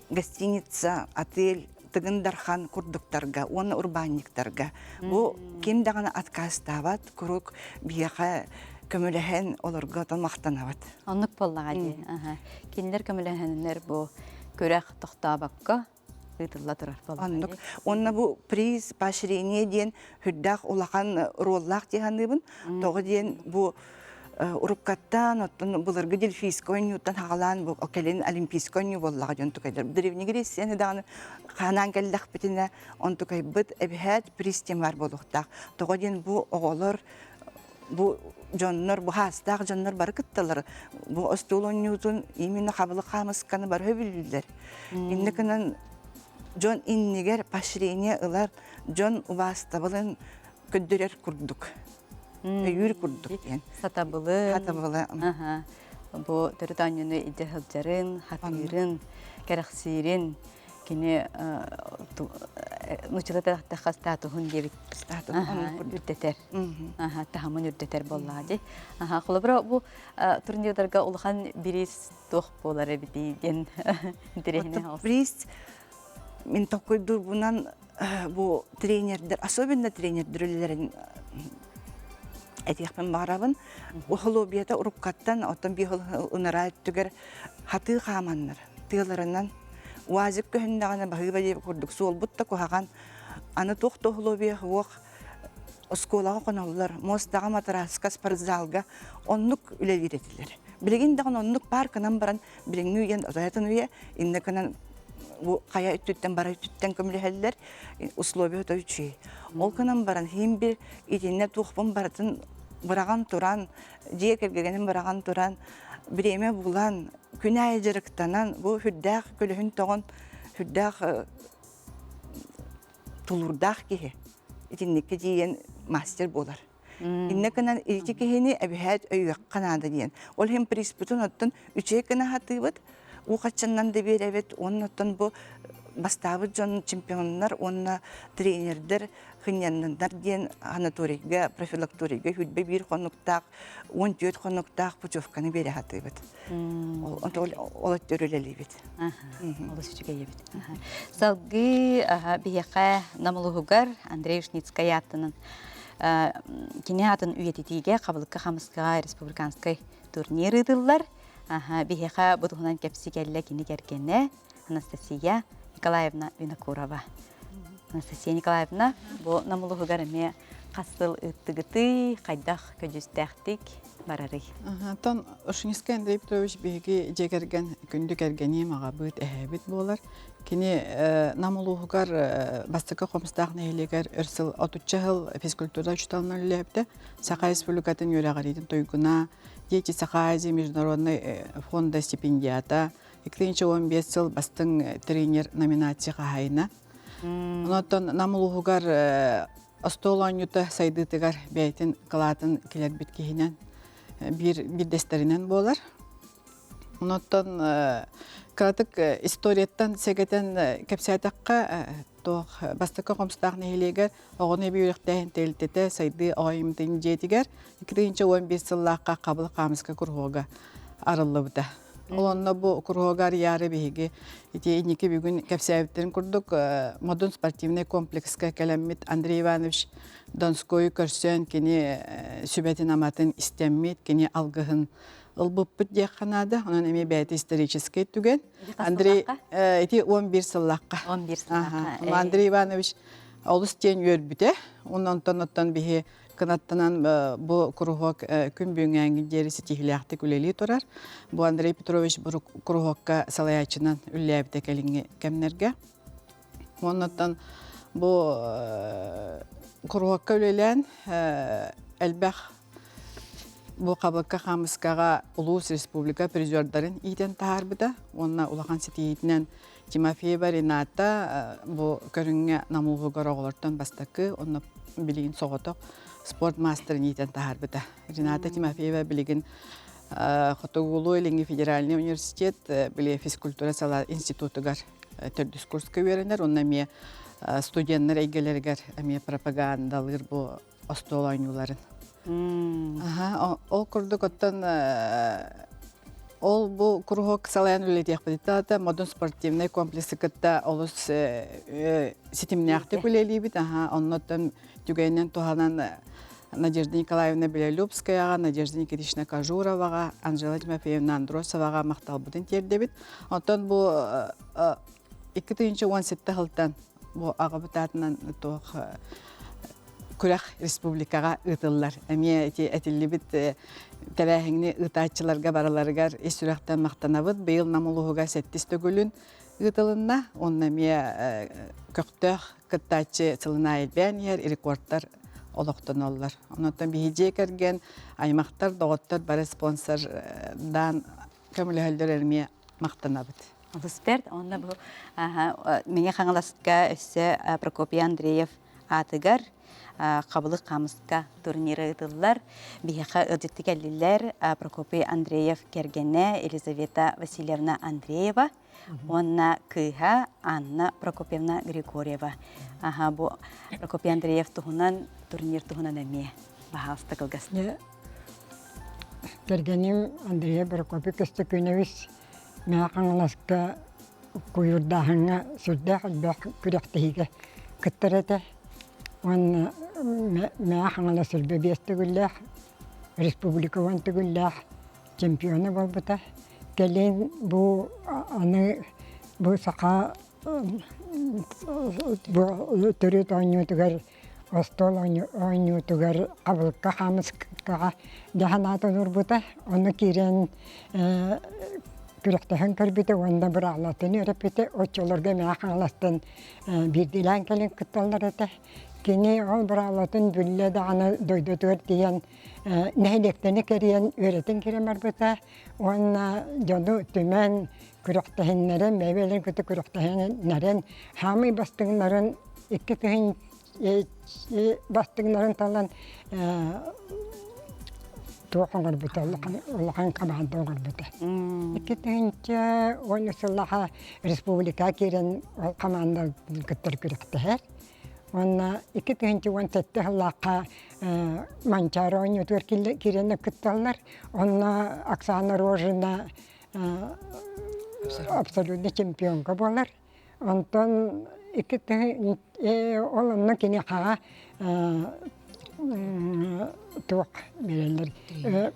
гостиница, отель Тыгын Дархан курдуктарга уонна урбаанньыктарга бу ким даҕаны отказтаабат куруук биһиэхэ көмөлөһөн олорго махтанабыт. Оннук буоллаҕа дии. Кинилэр көмөлөһөннөр бу күрэх тохтообокко ыытылла турар буоллаҕа. Оннук. Уонна бу приз поощрение диэн сүрдээх улахан роллаах дии саныыбын. Тоҕо диэн бу уруккаттан, оттон былыргы дельфийскай оонньууттан хаҕалаан бу кэлин олимпийскай оонньуу буоллаҕа дьон тукайдар. Древний Грецияны даҕаны ханаан кэллэхпитинэ онтукайбыт эбэһээт приз диэн баар буолуохтаах. Тоҕо диэн бу оҕолор бу дьоннор, бу хаастаах дьоннор бары кытталлар. Бу остуол оонньуутун именно хабылык хаамысканы бары сөбүлүүллэр. Иннэ гынан дьон иннигэр поощрение ылар, дьон убаастабылын көрдөрөр курдук, өйүүр курдук диэн. Сатабылы. Сатабылы. Бу төрүт оонньууну илдьэ сылдьарын, хатыырын, кэрэхсиирин кини нууччалыы тахха статуһун диэбит үрдэтэр таһымын үрдэтэр буоллаҕа дии. Холобура бу турнирдарга улахан бириис туох буолар эбитий диэн интэриэһинэй Приз мин толкуйдуурбунан бу тренердэр, особенно тренердэр үлэлэрин Этиэхпин баҕарабын. Усулуобуйата уруккаттан, оттон биир ынараа өттүгэр хатыы хааманнар, тыаларынан УАЗик көһүннэҕинэ баһыыба диэбит курдук суолбут да куһаҕан. Аны туох да усулуобуйа суох оскуолаҕа хоноллор, муостаҕа, матырааска, спортзалга оннук үлэлиир этилэр. Билигин даҕаны оннук паарканан баран билиҥҥи үйэн отойтон үйэ иннэ гынан бу хайа өттүттэн бара өттүттэн көмөлөһөллөр условия то үчүгэй. Ол гынан баран иһин бир итиннэ туохпун барытын быраҕан туран дьиэ кэргэнин быраҕан туран бириэмэ булан күн аайы дьарыктанан бу сүрдээх көлөһүн тоҕон сүрдээх тулуурдаах киһи итинниккэ тиийэн мастер буолар. Иннэ гынан ити киһини эбэһээт өйүөххэ наада диэн. Ол иһин приспутун оттон үчүгэй гына сатыыбыт, уу хаччаннан да биэрэбит уонна оттон бу бастаабыт дьон чемпионнар уонна тренердэр хынньанныннар диэн санаторийга, профилакторийга хүрбэ биир хонуктаах, 14 хонуктаах путевканы биэрэ сатыыбыт. Ол ол өттөр үлэлиибит. Олус үчүгэй эбит. Салгыы биһиэхэ Нам улууһугар Андрей Ушницкай аатынан кини аатын үйэтитиигэ Хабылыкка Хамыскаҕа республиканскай турнир ыытыллар. Биһиэхэ бу туһунан кэпси кэллэ кини кэргэнэ Анастасия Николаевна Винокурова. Анастасия Николаевна, бу Нам улууһугар эмиэ хас сыл ыыттыгытый, хайдах көдьүүстээхтик барарый? Оттон Ушинскай Андрей Петрович биһиги дьиэ кэргэн күндү кэргэниим, аҕабыт, эһээбит буолар. Кини Нам улууһугар Бастакы Хомустаах нэһилиэгэр өр сыл отучча сыл физкультура учууталынан үлэлээбитэ. Саха Республикатын үөрэҕириитин туйгуна, Дети Саха Азии международный фонда стипендиата, 2015 сыл бастыҥ тренер номинация хаһаайына. Онон Нам улууһугар остуол оонньуута сайдыытыгар бэйэтин кылаатын киллэрбит киһинэн биир биирдэстэринэн буолар. Онон кыратык историяттан сэгэтэн кэпсээтэххэ, туох бастакы Хомустаах нэһилиэгэр оҕону эбии үөрэхтээһин тэрилтэтэ сайдыы оҕо айымньытын дьиэтигэр 2015 сыллаахха Хабыл Хаамыска куруһуога арыллыбыта. Ол онно бу куруһуога арыйаары биһиги ити инники бүгүн кэпсээбиттэрин курдук Модун спортивнай комплекска кэлэммит Андрей Иванович Донскойу көрсөн кини сүбэтин-аматын истэммит, кини алгыһын ылбыппыт диэххэ наада. Онон эмиэ бэйэтэ историческай түгэн. Андрей ити 11 сыллаахха. 11 сыллаахха. Андрей Иванович олус диэн үөрбүтэ. Онтон оттон биһи кынаттанан бу куруһуок күн бүгүҥҥэ диэри ситиһиилээхтик үлэлии турар. Бу Андрей Петрович бу куруһуокка салайааччынан үлэлээбитэ кэлиҥҥи кэмнэргэ. Оннуттан бу куруһуокка үлэлээн элбэх бу Хабылка хаамыскаҕа улуус республика призердарын иитэн таһаарбыта уонна улахан ситиһиитинэн Тимофеева Рената бу көрүҥҥэ Нам улууһугар оҕолортон бастакы, онно билигин соҕотох спорт маастарын иитэн таһаарбыта. Рената Тимофеева билигин Хотугулуу-Илиҥҥи федеральный университет били физкультура салаа институтугар төрдүс курска үөрэнэр, онно эмиэ студеннар эйгэлэригэр эмиэ пропагандалыыр бу остуол оонньууларын. Аха, ол курдук оттон ол бу куруһуок салайан үлэлиэхпит модун спортивнай комплексы кытта олус ситимнээхтик үлэлиибит. Аха, оннуттан түгэнинэн туһанан Надежда Николаевна Белолюбскаяҕа, Надежда Никитична Кожуроваҕа, Анжела Тимофеевна Андросоваҕа махталбытын тиэрдэбит. Оттон бу 2017 сылтан бу аҕабыт аатынан туох күрэх республикаҕа ыытыллар. Эмиэ ити этиллибит тэрээһиҥни ыытааччыларга барыларыгар ис сүрэхтэн махтанабыт. Быйыл Нам улууһугар сэттис төгүлүн ыытылынна. Онно эмиэ көхтөөх кыттааччы сылын аайы элбээн иһэр, рекордтар олохтоноллор. Онон биһи дьиэ кэргэн, аймахтар, доҕоттор бары спонсордаан көмөлөһөллөр эмиэ махтанабыт. Олус бэрт. Онно бу Мэҥэ Хаҥаласка өссө Прокопий Андреев аатыгар Хабылык хаамыска турнира ыытыллар. Биһиэхэ ыалдьытты кэллилэр Прокопий Андреев кэргэнэ Елизавета Васильевна Андреева уонна кыыһа Анна Прокопьевна Григорьева. Аха, бу Прокопий Андреев туһунан турнир туһунан эмиэ баһаалыста кылгас. Кэргэним Андрей Прокопий Көстөкүүнэбис Мэҥэ Хаҥаласка куйуурдааһыҥҥа сүрдээх элбэх күрэхтэһиигэ кыттар этэ. Уонна Мэҥэ Хаҥалас сиргэ биэс төгүллээх. республика уон төгүллээх чемпиона буолбута. Кэлин бу аны бу саха бу төрүт оонньуутугар остуол оонньуутугар хабылыкка хаамыскаҕа дьаһанаатын уурбута. Ону киирэн күрэхтэһэн көрбүтэ уонна быраҕылатын үөрэппитэ. Оччолорго эмиэ Хаҥаластан биирдиилээн кэлин кытталлар этэ. Кини ол быраҕылатын бүллэ даҕаны дойдутугар тиийэн нэһилиэктэни кэрийэн үөрэтэн киирэн барбыта уонна дьону түмэн күрэхтэһиннэрэн бэйэ-бэйэлэрин кытта күрэхтэһиннэрэн хаамый бастыҥнарын икки тыһын бастыҥнарын талан туох оҥорбута улахан хамаанда оҥорбута. 2010 сыллаха республика киирэн ол хамаанда кыттар күрэхтэһэр. Уонна 2017 сыллаахха Манчаары оонньуутугар киирэн кытталлар. Онно Оксана Рожина абсолютно чемпионка буолар. Онтон икки ол онно киниэхэҕэ туох биэрэллэр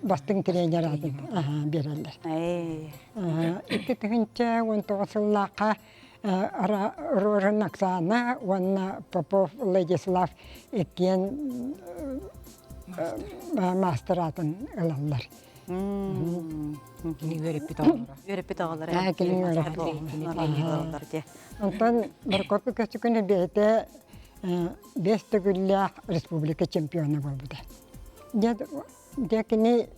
бастыҥ тренер аатын биэрэллэр. 2019 сыллаахха Рожин Оксана уонна Попов Владислав иккиэн маастар аатын ылаллар. Кини үөрэппит оҕолоро. Үөрэппит оҕолоро. Кини үөрэппит Онтон Прокопий Көстөкүнэ бэйэтэ бэс төгүллээх республика чемпиона буолбута. Дьэ кини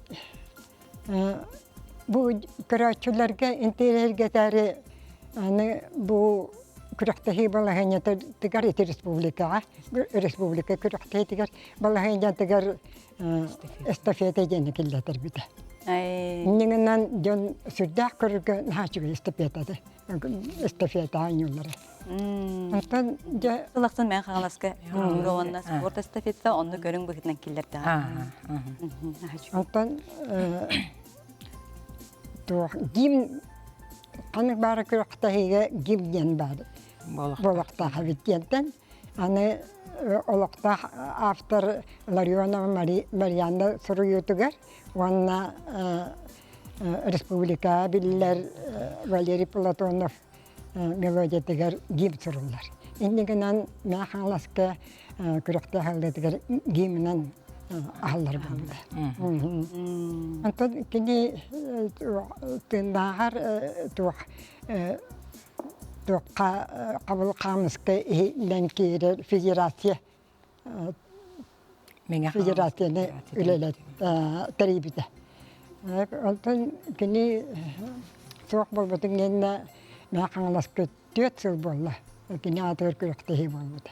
бу көрөөччүлэргэ интэриэһиргэтээри аны бу күрэхтэһии балаһыанньатыгар ити республикаҕа республика күрэхтэһиитигэр балаһыанньатыгар эстафета диэни киллэтэрбитэ. Иннинэн дьон сүрдээх көрөргө наһаа үчүгэй эстафетаты эстафета оонньууллара. Онтон дьэ Ылахсын Мэҥэ Хаҥаласка уонна спорт эстафета онно көрүҥ быһыытынан киллэрдэҕэ. Онтон туох гимн ханнык баара күрэхтэһиигэ гимн диэн баар буолуохтаах эбит диэнтэн аны олохтоох автор Ларионова Марианна суруйуутугар уонна республикаҕа биллэр Валерий Платонов мелодиятыгар гимн суруллар. Инньэ гынан Мэҥэ Хаҥаласка күрэхтээх аһыллыытыгар гимнэн аһыллар буолла. Онтон кини тыыннааҕар туох туохха Хабыл Хаамыска иһиллэн киирэр федерация федерацияны үлэлэт тэрийбитэ. Онтон кини суох буолбутун кэннэ Мэҥэ Хаҥаласка түөрт сыл буолла. Кини аатыгар күрэхтэһии буолбута.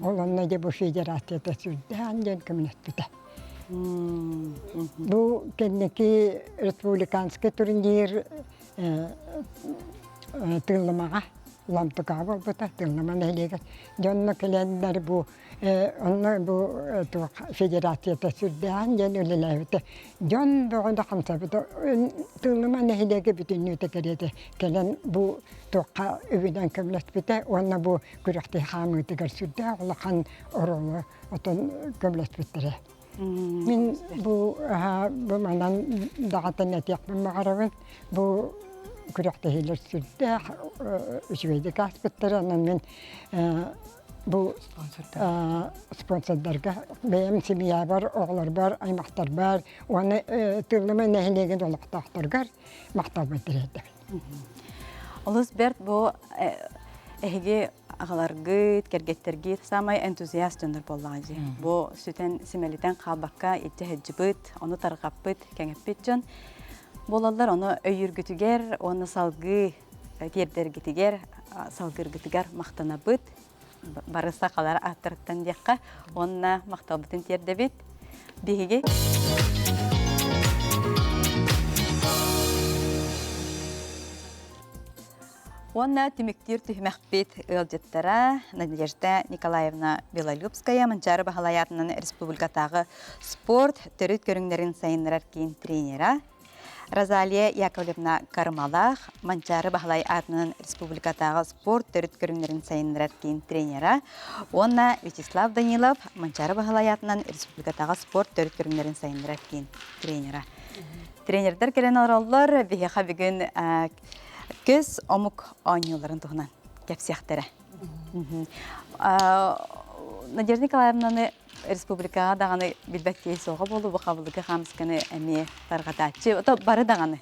Ол онно дьэ бу федерацията сүрдээн диэн көмөлөспүтэ. Бу кэнники республиканский турнир Тыыллымаҕа Ламтыкаҕа буолбута, Тыыллыма нэһилиэгэр. Дьонно кэлэннэр бу онно бу туох федерацията сүрдээн диэн үлэлээбитэ. Дьон бөҕөнү хамсаабыта. Тыыллыма нэһилиэгэ бүтүннүүтэ кэриэтэ кэлэн бу туохха үбүнэн көмөлөспүтэ уонна бу күрэхтэһии хаамыытыгар сүрдээх улахан оруолу отон көмөлөспүттэрэ. Мин бу бу манан даҕатан этиэхпин баҕарабын. Бу күрэхтэһиилэр сүрдээх үчүгэйдик ааспыттара. Онон мин бу спонсордарга бэйэм семьябар, оҕолорбор, аймахтарбар уонна Тыыллыма нэһилиэгин олохтоохторугар махталбын тириэрдэбин. Олус бэрт бу эһиги аҕаларгыт, кэргэттэргит саамай энтузиаст дьоннор буоллаҕа дии. Бу сүтэн симэлитэн хаалбакка итти сылдьыбыт, ону тарҕаппыт, кэҥэппит дьон буолаллар. Ону өйүүргүтүгэр уонна салгыы тиэрдэргитигэр, салгыыргытыгар махтанабыт. Бары сахалар ааттарыттан диэххэ уонна махталбытын тиэрдэбит. Биһиги Уонна түмүктүүр түһүмэхпит ыалдьыттара Надежда Николаевна Белолюбская Манчаары Баһылай аатынан республикатааҕы спорт төрүт көрүҥнэрин сайыннарар киин тренера. Розалия Яковлевна Кармалаах, Манчаары Баһылай аатынан республикатааҕы спорт төрүт көрүҥнэрин сайыннарар киин тренера уонна Вячеслав Данилов, Манчаары Баһылай аатынан республикатааҕы спорт төрүт көрүҥнэрин сайыннарар киин тренера. Тренердэр кэлэн олороллор, биһиэхэ бүгүн көс омук оонньууларын туһунан кэпсиэхтэрэ. Надежда Николаевнаны республикаҕа даҕаны билбэт киһи суоҕа буолуо, бу хабылыгы хаамысканы эмиэ тарҕатааччы, ото бары даҕаны.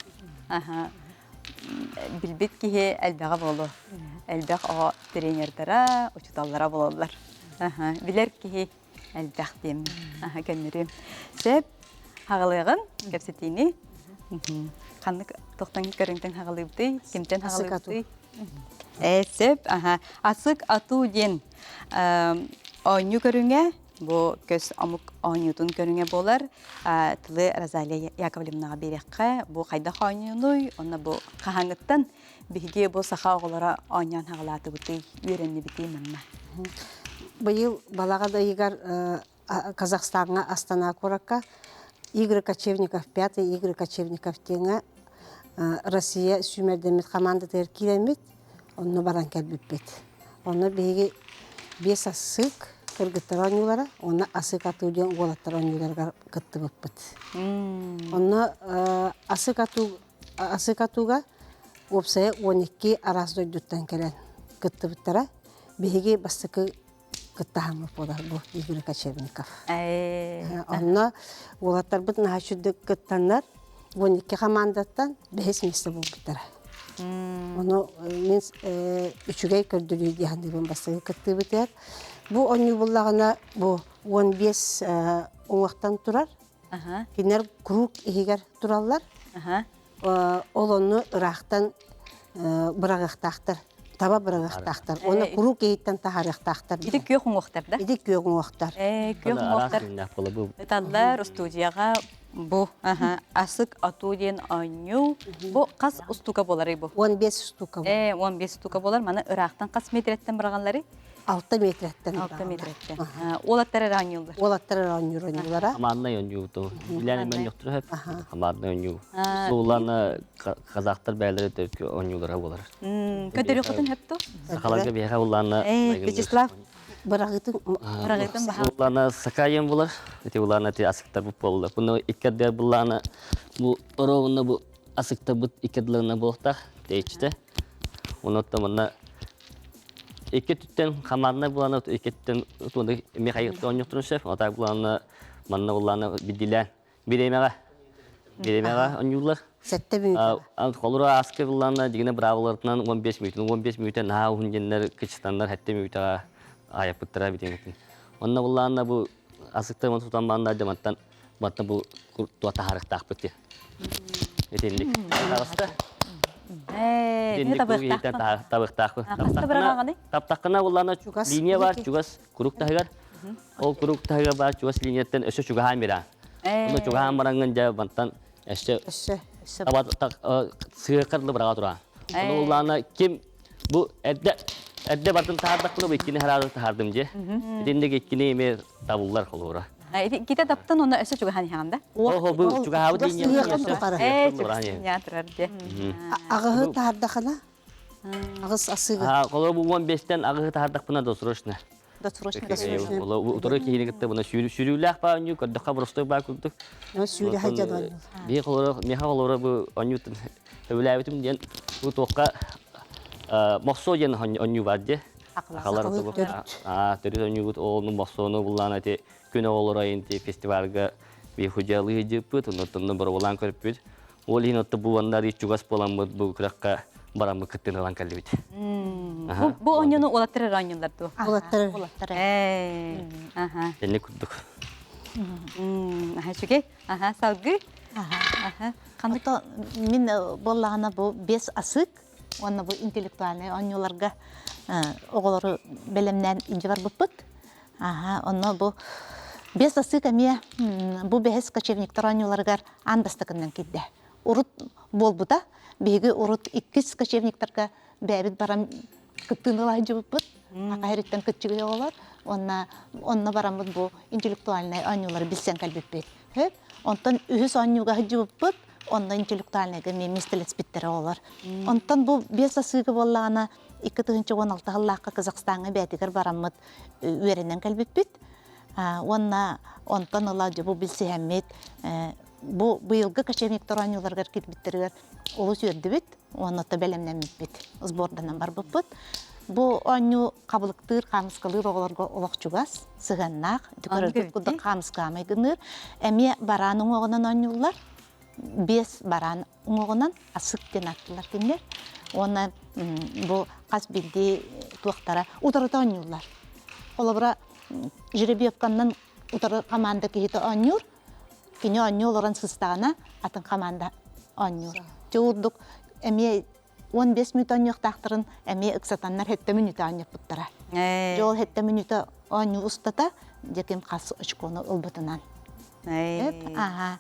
Билбит киһи элбэҕэ буолуо. Элбэх оҕо тренердара, учууталлара буолаллар. Билэр киһи элбэх диэммин көннөрүөм. Сөп, хаҕылыаҕын кэпсэтиини. Ханнык тохтон көрүҥтэн хаҕылыыбытый, кимтэн хаҕылыыбытый? Ээ, сөп, аха. Асык атуу диэн оонньуу көрүҥэ, бу көс омук оонньуутун көрүҥэ буолар. Тылы Розалия Яковлевнаҕа биэриэххэ. Бу хайдах оонньуунуй, онно бу хаһааҥҥыттан биһиги бу саха оҕолоро оонньоон хаҕалаатыбытый, үөрэннибитий манна? Быйыл балаҕан ыйыгар Казахстаҥҥа Астана куоракка Игорь Кочевников, пятый Игорь Кочевников диэҥҥэ Россия сүүмэрдэммит хамаандатыгар киирэммит, онно баран кэлбиппит. Онно биһиги биэс асык кыргыттар оонньуулара уонна асык атыы диэн уолаттар оонньууларыгар кыттыбыппыт. Онно асык атыы асык атыыга уопсайа 12 араас дойдуттан кэлэн кыттыбыттара. Биһиги бастакы кыттаһаммыт буолар бу Игорь Кочевников. Онно уолаттарбыт наһаа үчүгдүк кыттаннар 12 хамаандаттан бэһис миэстэ буолбуттара. Ону мин үчүгэй көрдөрүү дии саныыбын бастакы кыттыыбытыгар. Бу оонньуу буллаҕына бу 15 уҥуохтан турар. Кинилэр круг иһигэр тураллар. Ол онну ыраахтан быраҕыахтаахтар, таба быраҕыахтаахтар. Уонна куруук иһиттэн таһаарыахтаахтар. Ити күөх уҥуохтар да? Ити күөх уҥуохтар. Күөх уҥуохтар. Ыталлар устуудьуйаҕа бу асык атуу диэн оонньуу. Бу хас устуука буоларый бу? 15 устуука. 15 устуука буолар. Маны ыраахтан хас метреттен быраҕалларый? 6 метреттен. 6 метреттен. Уолаттар эрэ оонньууллар. Уолаттар эрэ оонньуур оонньуулара. Хамааннай оонньууту. Билэн мен йохтур хөп. Хамааннай оонньуу. Суулана казахтар бээлери төрүт оонньуулара болар. Көтөрүөхүтүн хөпту? Сахаларга биһиэхэ улаана Вячеслав бырагытын бырагытын баха. Улаана сакайын булар. Ити улаана ти асыктар бу болла. Буну иккердер буллаана бу оровунна бу асыктар бут иккердлерine буолтах тейчте. Онуттан манна икки түттен хамааннай булана икки түттен туонда Михаил оонньохторун сөп. Отак булана манна буллана бидилээн бириэмэҕэ бириэмэҕэ оонньууллар. Сэттэ мүнүүтэ. Холура ааскы буллана дигинэ брааваларынан 15 мүнүүтүн 15 мүнүүтэ наһаа уһун диэннэр кычтаннар сэттэ мүнүүтэҕэ аайаппыттара битиҥэтин. Онно буллаана бу асыктар тутан бааннар дьаматтан батта бу туа таһаарыктаахпыт диye. Итинник. Таҕыста. Ээ, Итинник табыктаахпын. Таптаххына буллана линия бар чугас курук таһыгар. Ол курук таһыгар бар чугас линияттан өссө чугаһаан бира. Оны чугаһаан барангын дьэ бантан өссө сыакарлы быраға тура. Оны уллана ким бу эрдэ эрдэ бартын таһардахпына бу иккини хараары таһардым дьэ. Итинник иккини эме табыллар холуура. Иккитэ таптан онно өссө чугаһаан иһэҕин да? Оһо бу чугаһаабыт Ээ, чугас турар дьэ. Аҕыһы таһардахына аҕыс асыгы. Холор бу 15-тен аҕыһы таһардахпына досрочно. Досрочно. Утары киһини кытта буна сүүрүүлээх баа онньуу көрдөххө боростой баа курдук. Сүүрэ сылдьан Бии холоро миэхэ холоро бу онньуутун сөбүлээбитим диэн бу туохха мохсуо диэн онньуу бар дии. Ахалар төрүт онньуубут ону мохсуону буллаан ити күн оҕолоро инти фестивальга би худьалыы дьыппыт, оннуттан боробулаан көрүппүт. Ол иһин отто бу уонна чугас буоламмыт бу күрэххэ бараммыт кыттыыны ылан кэллибит. Бу оонньууну уолаттар эрэ оонньууллар дуо? Уолаттар. Уолаттар. Аха. Инник курдук. Аха, үчүгэй. Аха, салгыы. Аха. Ханнык мин буоллаҕына бу бес асык уонна бу интеллектуальнай оонньууларга оҕолору бэлэмнээн илдьэ барбыппыт. Аха, онно бу бес асык эмиэ бу бэһис кочевниктар оонньууларыгар аан бастакыннан киирдэ. Урут буолбута, биһиги урут иккис кочевниктарга бэйэбит баран кыттыыны ыла сылдьыбыппыт. Аха кыччыгый оҕолор уонна онно бараммыт бу интеллектуальнай оонньуулары билсэн кэлбиппит. Онтон үһүс оонньууга сылдьыбыппыт. Онно интеллектуальныйга эмиэ миэстэлэспиттэрэ оҕолор. Онтон бу биэс асыыга буоллаҕына 2016 сыллаахха Казахстаҥҥа бэйэтигэр бараммыт үөрэнэн кэлбиппит. Уонна онтон ыла дьэ бу билсиһэммит бу быйылгы кочевниктар оонньууларыгар киирбиттэригэр олус үөрдүбүт уонна то бэлэмнэммиппит, сборданан барбыппыт. Бу оонньуу хабылыктыыр, хаамыскалыыр оҕолорго олох чугас, сыһыаннаах, көрөргүт курдук хаамыскаамай гыныыр. Эмиэ бараан уҥуоҕунан оонньууллар. Биэс бараан уҥуоҕунан асык диэн ааттыылар кинилэр. Уонна бу хас биирдии туохтара утарыта оонньууллар. Холобура, жеребьевканнан утары команда киһитэ оонньуур, кини оонньуу олорон сыстаҕына атын команда оонньуур. Чуурдук эмиэ 15 мүнүүтэ оонньуохтаахтарын эмиэ ыксатаннар сэттэ мүнүүтэ оонньоппуттара. Дьэ ол сэттэ мүнүүтэ оонньуу устата дьэ ким хас очкону ылбытынан. Аха.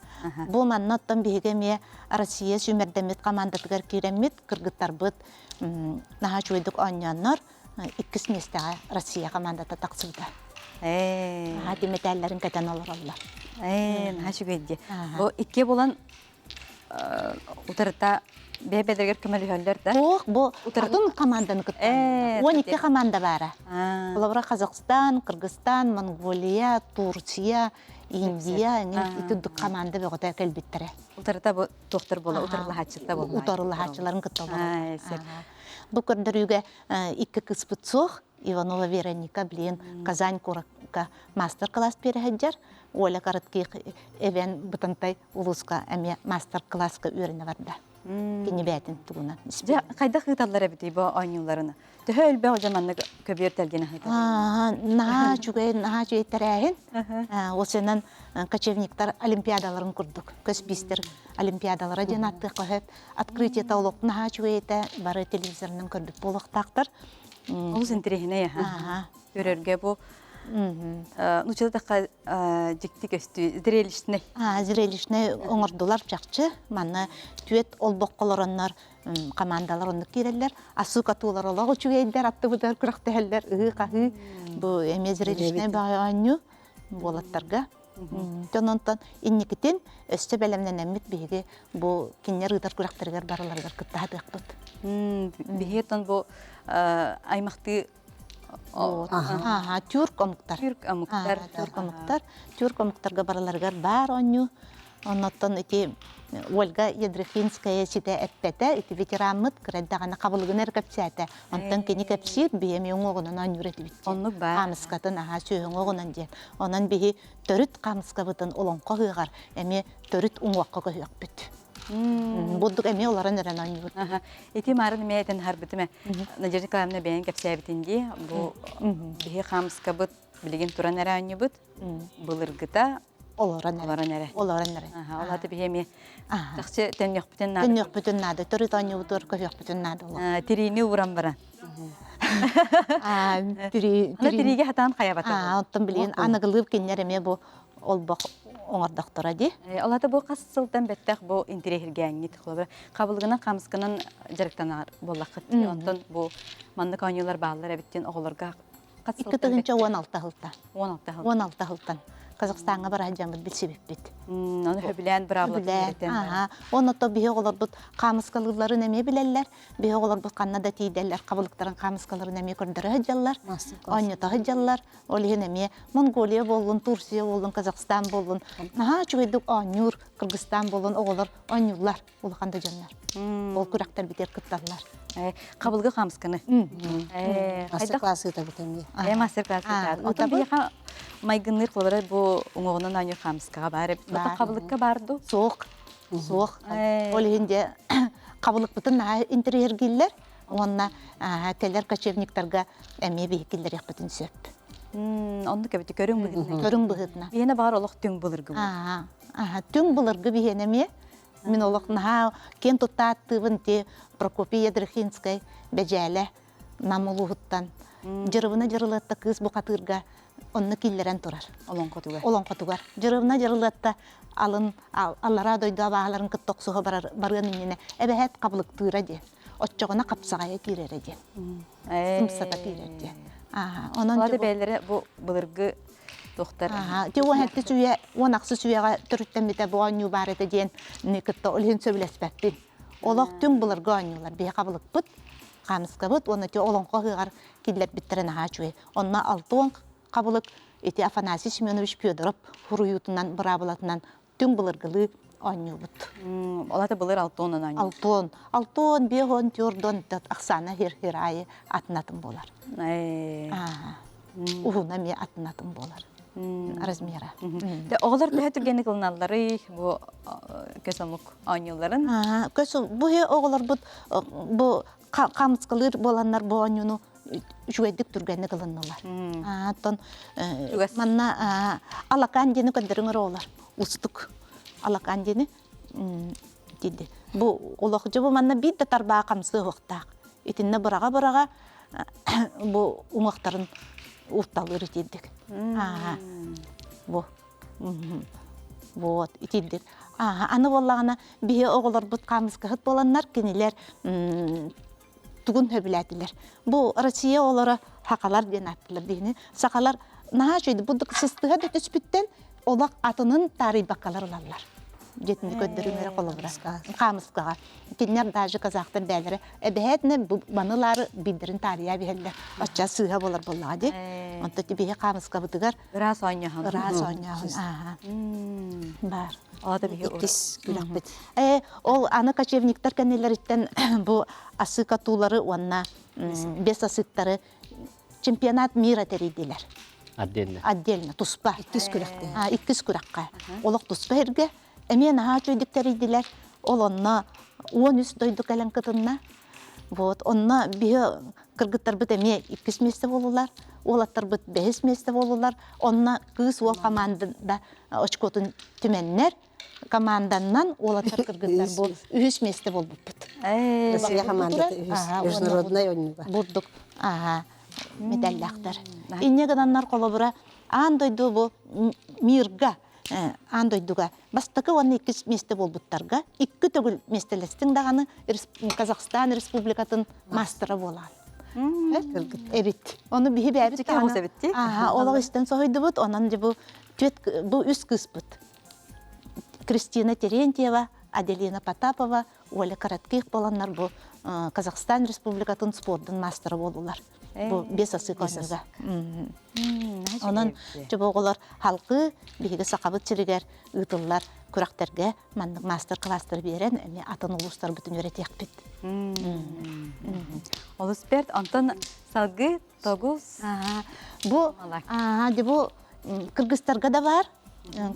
Бу манна оттон биһиги эмиэ Россия сүүмэрдэммит командатыгар киирэммит кыргыттарбыт наһаа үчүгэйдик оонньооннор иккис миэстэҕэ Россия командата тахсыбыта. Аха, мэтээллэрин кэтэн олороллор. Ээ, наһаа үчүгэй дии. Бу икки булан утарыта бэйэ-бэйэлэригэр көмөлөһөллөр да? Ох, бу атын команданы кытта. 12 команда баара. Холобура Казахстан, Кыргызстан, Монголия, Турция, Индия, ити команда бөҕөтө кэлбиттэрэ. Утарыта бу туохтар буола, утарылаһааччылар буолла. Утарылаһааччыларын кытта олорор. Бу көрдөрүүгэ икки кыыспыт суох, Иванова Вероника, блин, Казань куоракка мастер-класс биэрэ сылдьар. Оля Коротких эбэн Бытантай улууска эмиэ мастер-класска үөрэнэ барда. Кини бээтин тугунан. Дьэ, хайдах ыыталлар эбитий бу оонньууларын? Төһө элбэх дьон маннык көбүөр тэлгэнэ ыытар? Наһаа үчүгэй, наһаа үчүгэй тэрээһин. Осенан кочевниктар олимпиадаларын курдук, көс биистэр олимпиадалара диэн ааттыахха сөп. Открытиета олох наһаа үчүгэй этэ, бары телевизорынан көрбүт буолуохтаахтар. Олус интэриэһинэй аха. Көрөргө бу нуччалатахха дьикти көстүү зрелищный. Зрелищный оҥордулар чахчы. Манна түөт олбоххолороннор командалар оннук киирэллэр. Асык атуулар олох үчүгэйдэр, аттыбытыгар күрэхтэһэллэр, ыһыы-хаһыы. Бу эмиэ зрелищный баҕайы оонньуу буолаттарга. Дьон онтон инникитин өссө бэлэмнэнэммит биһиги бу кинилэр ыытар күрэхтэригэр барыларыгар кыттаһатыахпыт. Биһиги оттон бу аймахтыы Ааха, тюрк омуктар. Тюрк омуктар. Тюрк омуктар. Тюрк омуктарга барыларыгар баар оонньуу. Оннуттан ити Ольга Ядрихинская ситэ эппэтэ, ити ветераммыт кыра даҕаны хабылыгын эрэ кэпсээтэ. Онтон кини кэпсиир, биһи эмиэ уҥуоҕунан оонньуур этибит диэн. Оннук баар. Хаамыскатын аһаа сүөһү уҥуоҕунан диэн. Онон биһи төрүт хаамыскабытын олоҥхо ыһыаҕар эмиэ төрүт уҥуохха көһүөхпүт. Бурдук эмиэ олорон эрэн оонньуур. Ити маарын эмиэ этэн аһарбытым ээ. Надежда Николаевна бэйэҥ кэпсээбитин дии. Бу биһи хаамыскабыт билигин туран эрэ оонньуубут. Былыргыта олорон олорон эрэ. Олорон эрэ. Ол аты биһи эмиэ чахчы төннүөхпүтүн наада. Төннүөхпүтүн наада. Төрүт оонньуубутугар көһүөхпүтүн наада. Тириини ууран баран. Тириигэ хатаан хайабата. Оттон билигин аныгылыыр кинилэр эмиэ бу олбох оҥордохторо дии. Ол ата бу хас сылтан бэттэх бу интириэһиргээҥҥит холобура хабылыгынан хамсканан дьарыктанар буоллаххыт онтон бу маннык оонньуулар бааллар эбит диэн оҕолорго хас сылтан 2016 сылтан 16 сылтан 16 сылтан Казахстаҥҥа бара сылдьаммыт билсибиппит. Ону сөбүлээн быраабылатын Аха. Онно то биһи оҕолорбут хаамыскалыылларын эмиэ билэллэр. Биһи оҕолорбут ханна да тиийдэллэр хабылыктарын хаамыскаларын эмиэ көрдөрө сылдьаллар. Оонньото сылдьаллар. Ол иһин эмиэ Монголия буоллун, Турция буоллун, Казахстан буоллун, наһаа үчүгэйдик оонньуур, Кыргызстан буоллун оҕолор оонньууллар, улахан да дьоннор. Ол күрэхтэрбитигэр кытталлар. Хабылгы хамсканы. Мастер-класс ыытабыт эмиэ. Э, мастер-класс ыытабыт. Оттон биһиэхэ майгынныыр холобура бу уҥуоҕунан оонньуур хаамыскаҕа баар эбит. Оттон хабылыкка баар дуу? Суох. Суох. Ол иһин дьэ хабылыкпытын наһаа интэриэһиргииллэр. Уонна кэлэр кочевниктарга эмиэ биһи киллэриэхпитин сөп. Оннук эбит көрүҥ быһыытынан. Көрүҥ быһыытынан. Биһиэнэ баҕар олох түҥ былыргы. Аа, түҥ былыргы биһиэнэ эмиэ. Мин олох наһаа киэн тутта ааттыыбын ти Прокопий Ядрихинскай Бэдьээлэ Нам улууһуттан Дьырыбына Дьырылыатта кыыс бухатыырга онно киллэрэн турар. Олоҥхотугар. Олоҥхотугар. Дьырыбына Дьырылыатта алын аллараа дойду абааһыларын кытта охсуһа барар барыан иннинэ эбэһээт хабылыктыыра диэн. Оччоҕуна хапсаҕайа киирэрэ диэн. Сымсата киирэр диэн. Онон бэйэлэрэ бу былыргы. Тохтар. Ти уон хэтти сүйэ, уон ахсы сүйэҕэ төрүттэммитэ бу оонньуу баар этэ диэн кытта ол иһин сөбүлэспэппин. Олох түҥ былыргы оонньуулар биһи хабылыкпыт, хаамыскабыт уонна ти олоҥхо ыһыаҕар киллэрбиттэрэ наһаа үчүгэй. Онно 60 хабылык ити Афанасий Семенович Федоров суруйуутунан, быраабылатынан түҥ былыргылыы оонньуубут. Ол ата былыр алтонан оонньуур. Алтон. Алтон, биэһон, түөрдон ахсаана хир-хир аайы атын-атын буолар. Уһуна эмиэ атын-атын буолар. Размера. Оҕолор төһө түргэнник ылыналларый бу көс омук оонньууларын? Көс бу оҕолорбут бу хамыскалыыр буоланнар бу оонньууну үчүгэйдик түргэнник ылыннылар. Оттон манна алакаан диэни көрдөрүҥ оҕолор устук алакаан диэни диди. Бу олох бу манна биир да тарбаа хамсыы уохтаах. Итиннэ быраҕа-быраҕа бу уҥуохтарын уурталыыр итирдик. Бу Вот итирдик. Аны буоллаҕына биһи оҕолорбут хаамыскаһыт буоланнар кинилэр тугун сөбүлээтилэр. Бу Россия оҕолоро сахалар диэн ааттыылар диэни. Сахалар наһаа үчүгэй бу сыстыга да түспүттэн олох атынын таарыйбаккалар ылаллар. Дьиэтини көрдөрүмэрэ холобура. Хаамыскаҕа. Кинилэр даже казахтар бээлэрэ эбэһээтинэ бу манылаары биирдэрин таарыйа биһэллэр. Оччо сыыһа буолар буоллаҕа дии. Онто биһи хаамыскабытыгар ыраас оонньооһун. Ыраас оонньооһун. Ааха. Бар. Ота биһи иккис күрэхпит. Э, ол аны кочевниктар кэннилэриттэн бу асыка туулары уонна бес асыктары чемпионат мира тэрийдилэр. Отдельно. Отдельно, туспа. Иккис күрэхтэ. Иккис күрэххэ. Олох туспа эргэ. Эмиэ наһаа үчүгэйдик тэрийдилэр. Ол онно 13 дойду кэлэн кытынна. Вот, онно биһи кыргыттарбыт эмиэ иккис миэстэ буоллулар, уолаттарбыт бэһис миэстэ буоллулар. Онно кыыс уол командада очкотун түмэннэр, команданнан уолаттар кыргыттар бу үһүс миэстэ буолбуппут. Россия командата үһүс, международнай оонньууга. Бурдук медаллаахтар. Инньэ гынаннар холобура аан дойду бу мирга аан дойдуга бастакы уонна иккис миэстэ буолбуттарга икки төгүл миэстэлэстиҥ даҕаны Казахстан Республикатын маастара буолаан эбит. Ону биһи бэйэбит даҕаны олох истэн соһуйдубут. Онон дьэ бу түөрт бу үс кыыспыт Кристина Терентьева, Аделина Потапова, Оля Коротких буоланнар бу Казахстан Республикатын спордун маастара буолулар. Бу бес асык оонньууга. Онон чобоҕолор халкы биһиги сахабыт сиригэр ыытыллар күрэхтэргэ маннык мастер-класстары биэрэн эмиэ атын улуустарбытын үөрэтиэхпит. Олус бэрт. Онтон салгыы тогус Бу бу кыргызтарга да бар,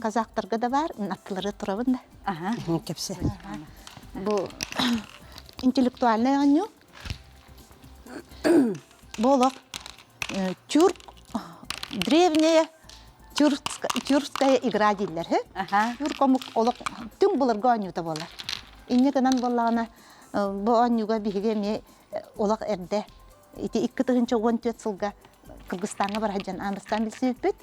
казахтарга да бар, аттылары турабын да. Кэпсэ. Бу интеллектуальный оонньуу. Бу олох тюрк древняя тюркская игра дииллэр. Тюрк омук олох түҥ былыргы оонньуута буолар. Инньэ гынан буоллаҕына бу оонньууга биһиги эмиэ олох эрдэ ити 2014 сылга Кыргызстаҥҥа бара сылдьан аан бастаан билсибиппит.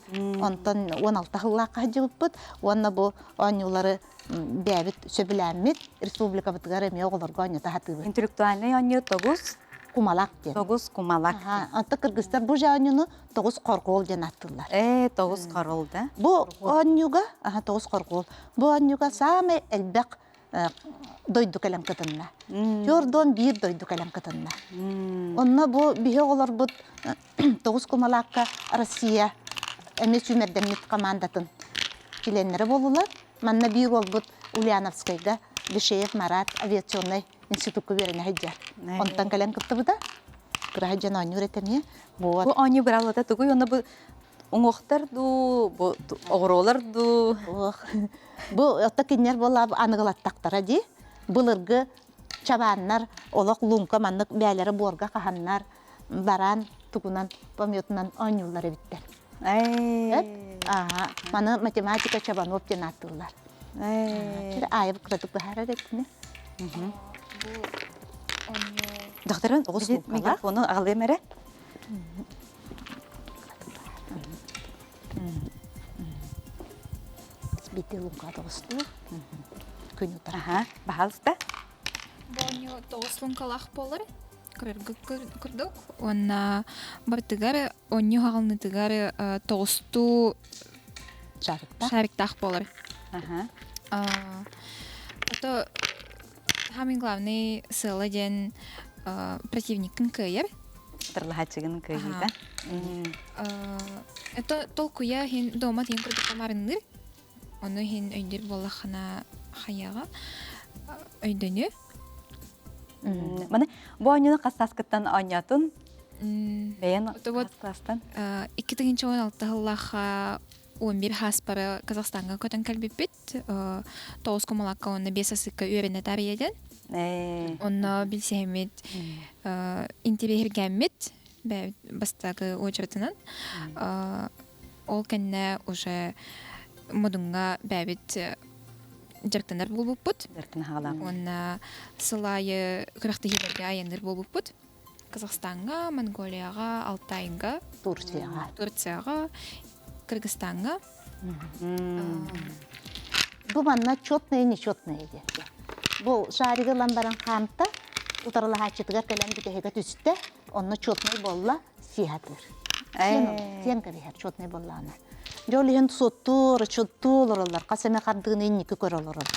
Онтон 16 сыллаахха сылдьыбыппыт. Уонна бу оонньуулары бэйэбит сөбүлээммит республикабытыгар эмиэ оҕолорго оонньото сатыыбыт. Интеллектуальный оонньуу тогус кумалак диэн. Тогус кумалак. Онто кыргызтар бу же оонньууну тоҕус хоргуол диэн ааттыыллар. Ээ, тоҕус хоргуол да. Бу оонньууга, аха тоҕус хоргуол. Бу оонньууга саамай элбэх дойду кэлэн кытынна. Түөрдуон биир дойду кэлэн кытынна. Онно бу биһи оҕолорбут тоҕус кумалаакка Россия эмиэ сүүмэрдэммит командатын чилиэннэрэ буоллулар. Манна биир уолбут Ульяновскайга Бишеев Марат авиационнай институкка үөрэнэ сылдьар. Онтон кэлэн кыттыбыта. Кыра сылдьан оонньуур этэ эмиэ. Бу оонньуу быраалата тугуй? Онно бу уҥуохтар дуу, бу оҕуруолар дуу? Бу отто кинилэр буолла аныгылаттахтара дии. Былыргы чабааннар олох луҥка маннык бээлэрэ буорга хаһаннар бараан тугунан пометунан оонньууллар эбиттэр. Ааха, маны математика Чабанов диэн ааттыыллар. Аайы кыратык быһаарар этини. Докторын микрофону аҕалыам эрэ. Бити луҥка тоҕустуу. Күн утар. Аха, баһаалыста. Бу тоҕус луҥкалаах буолар. Көрөргө курдук. Уонна бартыгар онньу хаҕылнытыгар тоҕустуу Шариктаах. Шариктаах буолар. Ото самый главный сыала диэн противниккын кыайар. Тырлаһаччыгын кыайыыта. Это толкуйа хин дома тиһин курдук тамарынныр. Ону иһин өйдүүр буоллаххына хайаҕа өйдөнүө. Маны бу оонньууну хас сааскыттан оонньоотун? Бэйэн хас класстан? 2016 сыллаахха 11 хааспары Казахстаҥҥа көтөн кэлбиппит. Тоҕус кумалакка уонна биэс асыкка үөрэнэ таарыйа диэн. Онно билсиһэммит, интэриэһиргээммит бастакы очередынан. Ол кэннэ уже Модуҥҥа бэйэбит дьарыктанар буолбуппут. Уонна сыл аайы күрэхтэһиилэргэ айанныыр буолбуппут. Казахстаҥҥа, Монголияҕа, Алтайга, Турцияҕа, Турцияҕа, Кыргызстаҥҥа. Бу манна четные нечетные диэн. Бу шаригы ылан баран хаамта, утарылаһааччытыгар кэлэн бүтэһигэ түстэ, онно четный буолла, сиэхатыыр. Сиэн кэбиһэр четный буоллаҕына. Дьэ ол иһин суоттуур, учуттуу олороллор, хас эмэ хардыыны инники көрө олороллор.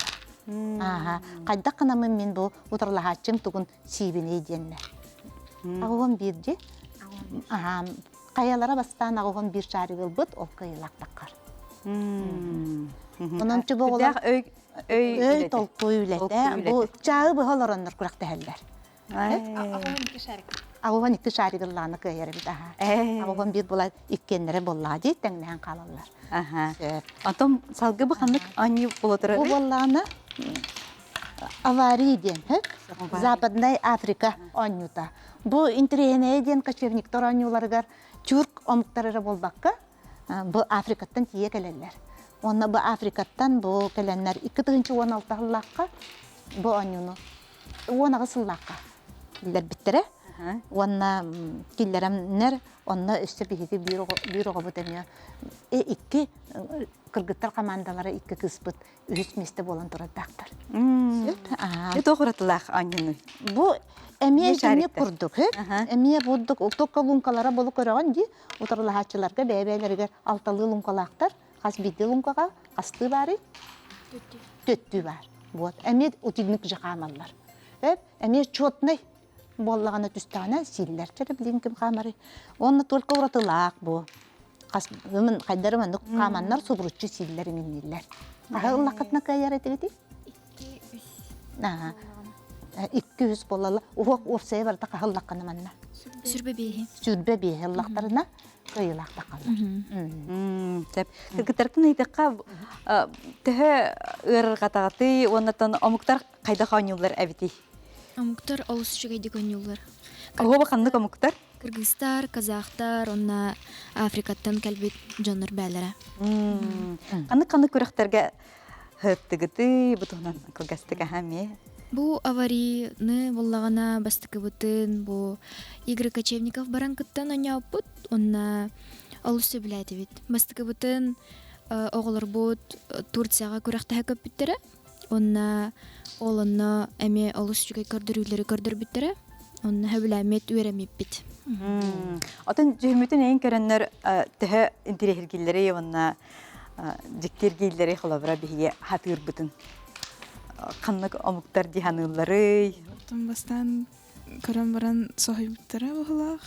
Ааха, хайдах гынаммын мин бу утарылаһааччым тугун сиибиний диэннэр. Аҕуһун биирди. Аха, хайалара бастаан аҕуһун биир шарик ылбыт, ол кыайыылаахтаххар. Онон чубоҕолор өй өй толкуй үлэтэ. Бу чааһы быһа олороннор күрэхтэһэллэр. Аҕуһан икки шарик ыллааны кыайар эбит аха. Аҕуһан биир була иккиэннэрэ буоллаҕа дии тэҥнэһэн хаалаллар. Онтон салгы бу ханнык оонньуу буола Бу буоллаҕына авария диэн Западная Африка оонньуута. Бу интэриэһинэйэ диэн кочевниктар оонньууларыгар тюрк омуктар эрэ буолбакка бу Африкаттан тиийэ кэлэллэр. Уонна бу Африкаттан бу кэлэннэр 2016 сыллаахха бу оонньууну 18 сыллаахха биллэрбиттэрэ. Уонна киллэрэмнэр онно өссө биһиги биир оҕобут эмиэ икки кыргыттар хамаандалара икки кыыспыт үһүс миэстэ буолан турардаахтар. Туох уратылаах оонньууну? Бу эмиэ итинник курдук, эмиэ бурдук только луҥкалара болу көрөҕүн дии, утарылаһааччыларга бэйэ-бэйэлэригэр алталыы луҥкалаахтар, хас биирдии луҥкаҕа хастыы баарый? Төттүү баар. Вот. Эмиэ утигник же хаамаллар. Эмиэ четный буоллаҕына түстэҕинэ сииллэр. Чэ билигин ким хаамарый? Уонна только уратылаах бу. Хас хайдары маннык хааманнар субуруччу сииллэр иҥинниллэр. Аһы ыллаххытына кыайар этигитий? Икки үс буолалла. Уһуок уопсайа барыта хаһыллаххына манна. Сүрбэ биэһи. Сүрбэ биэһи ыллахтарына кыайыылаах тахаллар. Сөп. Кыргыттартан ыйдахха төһө ыарырҕатаҕытый уоннаттан омуктар хайдах оонньууллар эбитий? Омуктар олус үчүгэйдик оонньууллар. Оһуоба ханнык омуктар? Кыргызстар, казахтар, уонна Африкаттан кэлбит дьоннор бээлэрэ. Ханнык ханнык күрэхтэргэ һыттыгытый бу туһунан кылгастык аха эмиэ. Бу аварийны буллаҕына бастакыбытын бу Игорь Кочевников баран кыттан оонньооппут уонна олус сөбүлээтибит. Бастакыбытын оҕолорбут Турцияҕа күрэхтэһэ көппүттэрэ. Уонна ол онно эмиэ олус үчүгэй көрдөрүүлэри көрдөрбүттэрэ. Онно сөбүлээммит үөрэммиппит. Отон дьүһүммүтүн эйин көрөннөр төһө интириэһиргииллэрий уонна дьиктиргииллэрий холобура биһиги хатыырбытын ханнык омуктар дии саныылларый? Оттон бастаан көрөн баран соһуйбуттара быһыылаах.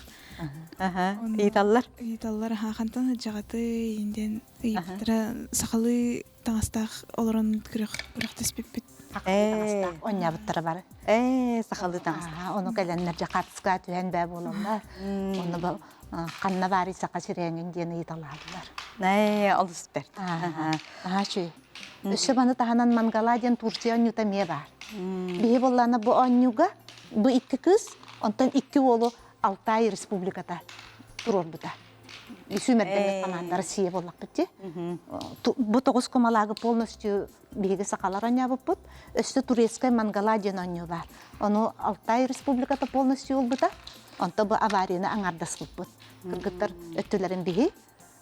Ыйыталлар? Ыйыталлар, аха хантан сылдьаҕытый диэн ыйыппыттара сахалыы таҥастаах олорон күрэхтэспиппит. Таҥастаах оонньообуттара бары. Ээ, сахалыы таҥастаах. Ону кэлэннэр дьэ хаартыскаҕа түһэн бээ буолаллар. Онно ханна баарый саха сирэҥин диэн ыйыталаһаллар. Ээ, олус бэрт. Аха үчүгэй. Өссө маны таһынан Мангала диэн Турция оонньуута эмиэ баар. Биһи буоллаана бу оонньууга бу икки кыыс, онтон икки уолу Алтай Республиката туруорбута. Сүүмэрдэммит команда Россия буоллахпыт дии. Бу тоҕус кумалаагы полностью биһиги сахалар оонньообуппут. Өссө турецкай мангала диэн оонньуу баар. Ону Алтай Республиката полностью ылбыта. Онто бу аварияны аҥардаспыппыт. Кыргыттар өттүлэрин биһи,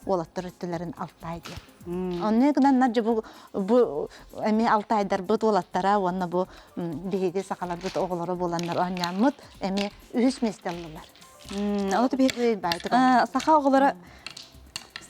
уолаттар өттүлэрин Алтай диэн. Онно гынан дьэ бу бу эмиэ Алтайдарбыт уолаттара уонна бу биһиги сахаларбыт оҕолоро буоланнар оонньооммут эмиэ үһүс миэстэ ыллылар. Ол саха оҕолоро.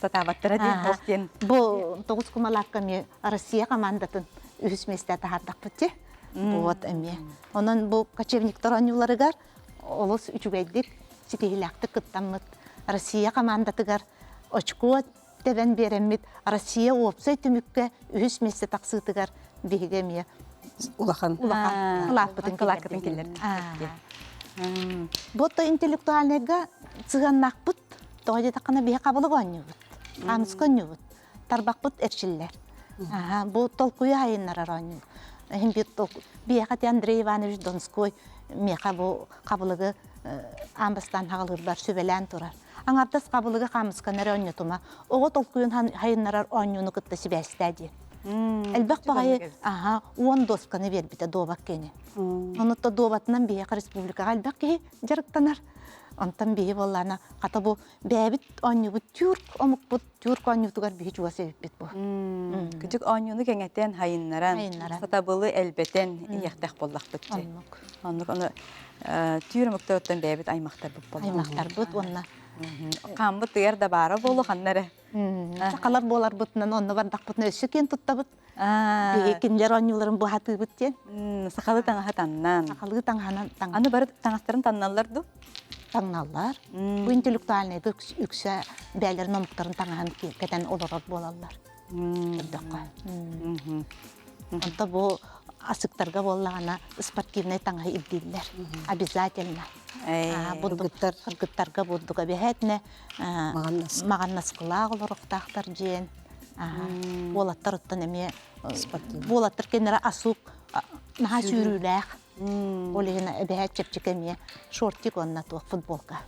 Сатаабаттара диэн ох диэн. Бу тоҕус кумалаакка эмиэ Россия командатын үһүс миэстэ таһаардахпыт дии. Вот эмиэ. Онон бу кочевниктар оонньууларыгар олус үчүгэйдик, ситиһиилээхтик кыттаммыт Россия командатыгар очко тэбэн биэрэммит Россия уопсай түмүккэ үһүс миэстэ тахсыытыгар биһиги эмиэ улахан улахан кылааппытын кылааккытын киллэрдик. Бу интеллектуальныйга сыһыаннаахпыт тоҕо диэтэххинэ биһи хабылык оонньуубут, хаамыска оонньуубут, тарбахпыт эрчиллэр. Бу толкуйу айыннарар оонньуу. Иһин биир биһиэхэ Андрей Иванович Донской миэхэ бу хабылыгы аан бастаан хаҕалыырбар сүбэлээн турар. Аҥардас хабылыгы хаамысканы эрэ оонньотума, оҕо толкуйун хайыннарар оонньууну кытта сибээстээ диэн. Элбэх баҕайы аха уон досканы биэрбитэ дуобат киэнэ. Онуттан дуобатынан биһиэхэ республикаҕа элбэх киһи дьарыктанар. Онтон биһи буоллаана хата бу бэйэбит оонньуубут тюрк омукпут тюрк оонньуутугар биһи чугас эбиппит бу. Күдүк оонньууну кэҥэтэн, хайыннаран, сатабылы элбэтэн иһиэхтээх буоллахпыт дии. Оннук. Оннук ону түүр омуктарыттан бэйэбит аймахтарбыт буолла. Аймахтарбыт уонна Хааммыт тыйар да баара буолу ханна эрэ. Сахалар буоларбытынан онно бардахпытына өссө киэн туттабыт. Биһи кинилэр оонньууларын быһатыыбыт диэн. Сахалыы таҥаһа таннан. Сахалыы таҥаһынан таҥ. Аны бары таҥастарын танналлар дуу? Таҥналлар. Бу интеллектуальнайга үксэ бэйэлэрин омуктарын таҥаһын кэтэн олорор буолаллар. Көрдөххө. Онто бу асыктарга буоллаҕына спортивнай таҥаһы ирдииллэр. Обязательно. Кыргыттар. Кыргыттарга бурдук эбэһээтинэ маҕаннаскылаах олоруохтаахтар диэн. Уолаттар оттон эмиэ уолаттар кэннэрэ асук наһаа сүүрүүлээх. Ол иһин эбэһээт чэпчэки эмиэ шортик уонна туох футболка.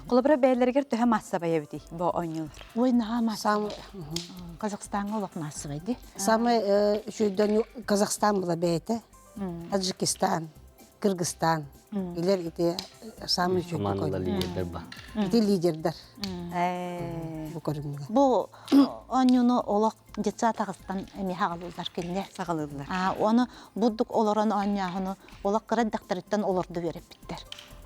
Холобура бэйэлэригэр төһө маассабай эбитий бу оонньуулар? Ой, наһаа маассабай. Казахстаҥҥа олох маассабай дии. Самый үчүгэй Казахстан была бэйэтэ. Таджикистан, Кыргызстан. Илер ити самый үчүгэй. Командалар лидердер ба. Ити лидердер. Бу көрүҥҥэ. Бу оонньууну олох детсад аҕыстан эмиэ хаҕалыыллар кинилэр. Саҕалыыллар. Ону бурдук олорон оонньооһуну олох кыра эрдэхтэриттэн олорду үөрэппиттэр.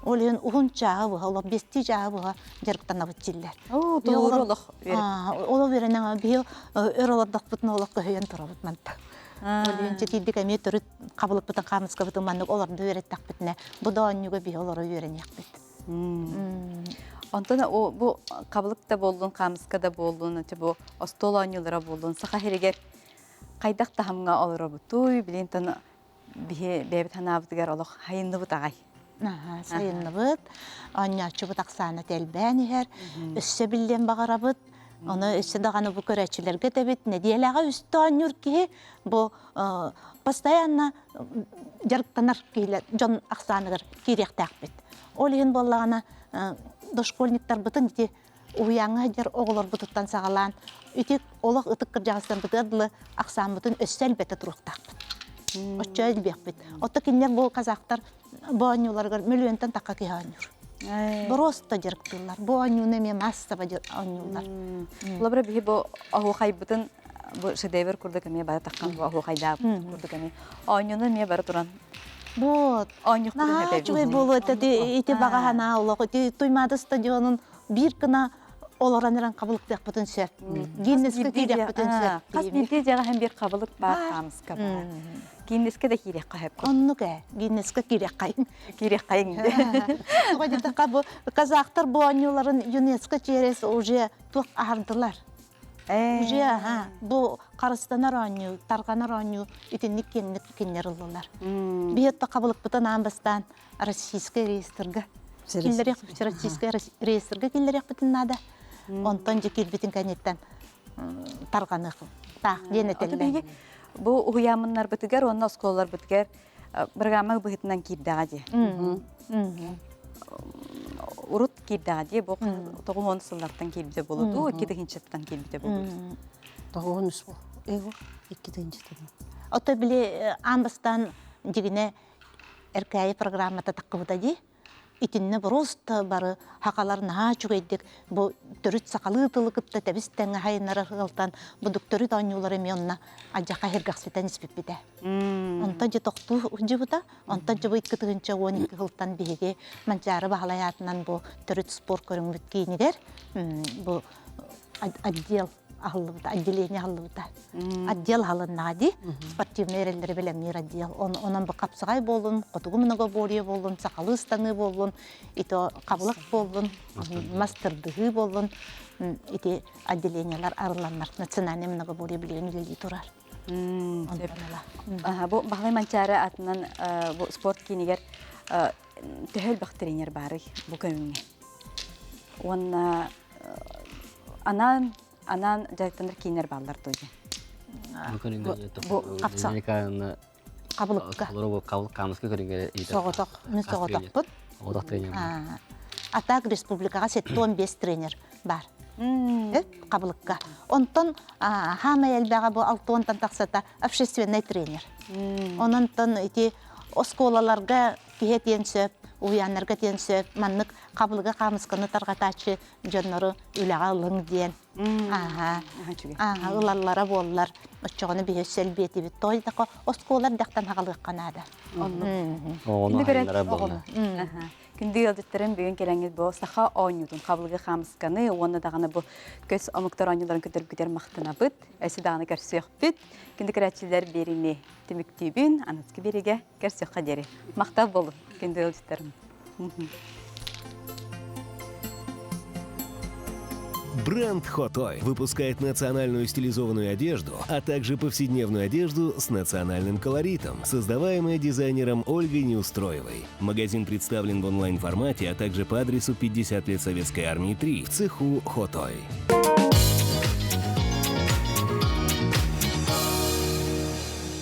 Ол иһин уһун чааһы быһа, олох бестии чааһы быһа дьарыктанабыт дииллэр. Оо, туору олох Олох үөрэнэн биһи өр олордохпутуна олох көһүйэн турабыт манта. Ол иһин тиийдик эмиэ төрүт хабылыкпытын хаамыскабытын маннык олорду үөрэттэхпитинэ бу да оонньууга биһи олоро үөрэниэхпит. Онтон бу хабылык да буоллун, хаамыска да буоллун, бу остуол оонньуулара буоллун, саха сиригэр хайдах таһымҥа олоробутуй, билин тон биһи бэйэбит санаабытыгар олох хайынныбыт аҕай. Сайынныбыт, оонньооччубут ахсаана элбээн иһэр, өссө биллиэн баҕарабыт. Ону өссө даҕаны бу көрөөччүлэргэ этэбит, нэдиэлэҕэ үстэ оонньуур киһи бу постоянно дьарыктанар киһилэр дьон ахсааныгар киириэхтээхпит. Ол иһин буоллаҕына дошкольниктарбытын ити уһуйааҥҥа сылдьар оҕолорбутуттан саҕалаан ити олох ытык кырдьаҕастарбытыгар дылы ахсааммытын өссө элбэтэ туруохтаахпыт. Оччо элбиэхпит. Отто кинилэр бу казахтар бу оонньууларыгар мөлүйүөнтэн тахха киһи оонньуур. Боруоста дьарыктыыллар. Бу оонньууну эмиэ маассаба оонньууллар. Холобура биһи бу оһуохайбытын бу шедевр курдук эмиэ бары таххан бу оһуохайдаабыт курдук эмиэ оонньууну эмиэ бары туран Вот. Оонньуохпутун Үчүгэй буолуо этэ ити баҕа санаа олох ити Туймаада стадионун биир гына олорон эрэн хабылыктыахпытын сөп. Гиннеске киириэхпитин сөп. Хас биирдии дьиэҕэ һэн биир хабылык баар хаамыска баар. Гиннеске да киириэххэ сөп. Оннук ээ. Гиннеске киириэххэйин. Киириэххэйин. Тоҕо диэтэххэ бу казахтар бу оонньууларын ЮНЕСКО через уже туох аһардылар. Уже аха бу харыстанар оонньуу, тарҕанар оонньуу итинник киэҥник кинилэр ыллылар. Биһиэттэ хабылыкпытын аан бастаан российскай реестрга киллэриэх российскай реестрга киллэриэхпитин наада. Онтон дьэ киирбитин кэнниттэн тарҕаныах таах диэн этэллэр. Бу уһуйааммыннарбытыгар уонна оскуолаларбытыгар программа быһыытынан киирдэҕэ дии. Урут киирдэҕэ дии, бу тоҕуһуон сыллартан киирбитэ буолуо дуу, икки тыһыынчаттан киирбитэ буолуо. Тоҕуһун үс Эго икки тыһыынчаттан. Ото били аан бастаан дьигинэ Эркээйи программата таххыбыта дии. Итиннэ просто бары хахалар наһаа үчүгэйдик бу төрүт сахалыы тылы кытта тэбис тэҥҥэ хайыннарар ыалтан бу төрүт оонньуулары эмиэ онно адьаха иһиргэхситэн испиппитэ. Онтон дьэ тохтуу дьыбыта, онтон дьэ бу 2012 сылтан биһиги Манчаары Баһылай аатынан бу төрүт спорт көрүҥмүт киинигэр бу отдел аһыллыбыта, отделение аһыллыбыта. Отдел аһылыннаҕа дии, спортивнай эрэллэри бэлэмниир отдел. Онон бу хапсаҕай буоллун, хотугу многоборье буоллун, сахалыы ыстаныы буоллун, ито хабылык буоллун, мас тырдыһыы буоллун, ити отделениелар арылланнар национальный многоборье билигин үлэлии турар. Бу Баһылай Манчаары атынан бу спорт киинигэр төһө элбэх тренер баарый бу көрүҥҥэ? Уонна анаан анаан дьарыктанар кииннэр бааллар дуо диэн? Бу хапса хабылыкка. Камыска көрүҥҥэ Соҕотох, мин соҕотохпут. А так республикаҕа 75 тренер бар. Хабылыкка. Онтон хаамай элбэҕэ бу алтуонтан тахсата общественный тренер. Ононтон ити оскуолаларга киһи этиэн сөп, уһуйааннарга этиэн сөп, маннык хабылыгы хаамысканы тарҕатааччы дьоннору үлэҕэ ылыҥ диэн. Ааһа, ааһа ылаллара буоллар, оччоҕуна биһи өссө элбиэтибит. Тоҕо диэтэххэ, оскуола эрдэхтэн хаҕалыахха наада. Оҕону хайыннара буолла. Күндү ыалдьыттарым бүгүн кэлэҥҥит бу саха оонньуутун хабылыгы хаамысканы уонна даҕаны бу көс омуктар оонньууларын көтөргүтэр махтанабыт. Өссө даҕаны көрсүөхпүт. Күндү көрөөччүлэр биэриини түмүктүүбүн. Аныгыскы биэриигэ көрсүөххэ диэри. Махтал буолун күндү ыалдьыттарым. Бренд Хотой выпускает национальную стилизованную одежду, а также повседневную одежду с национальным колоритом, создаваемая дизайнером Ольгой Неустроевой. Магазин представлен в онлайн-формате, а также по адресу 50 лет Советской Армии 3 в цеху Хотой.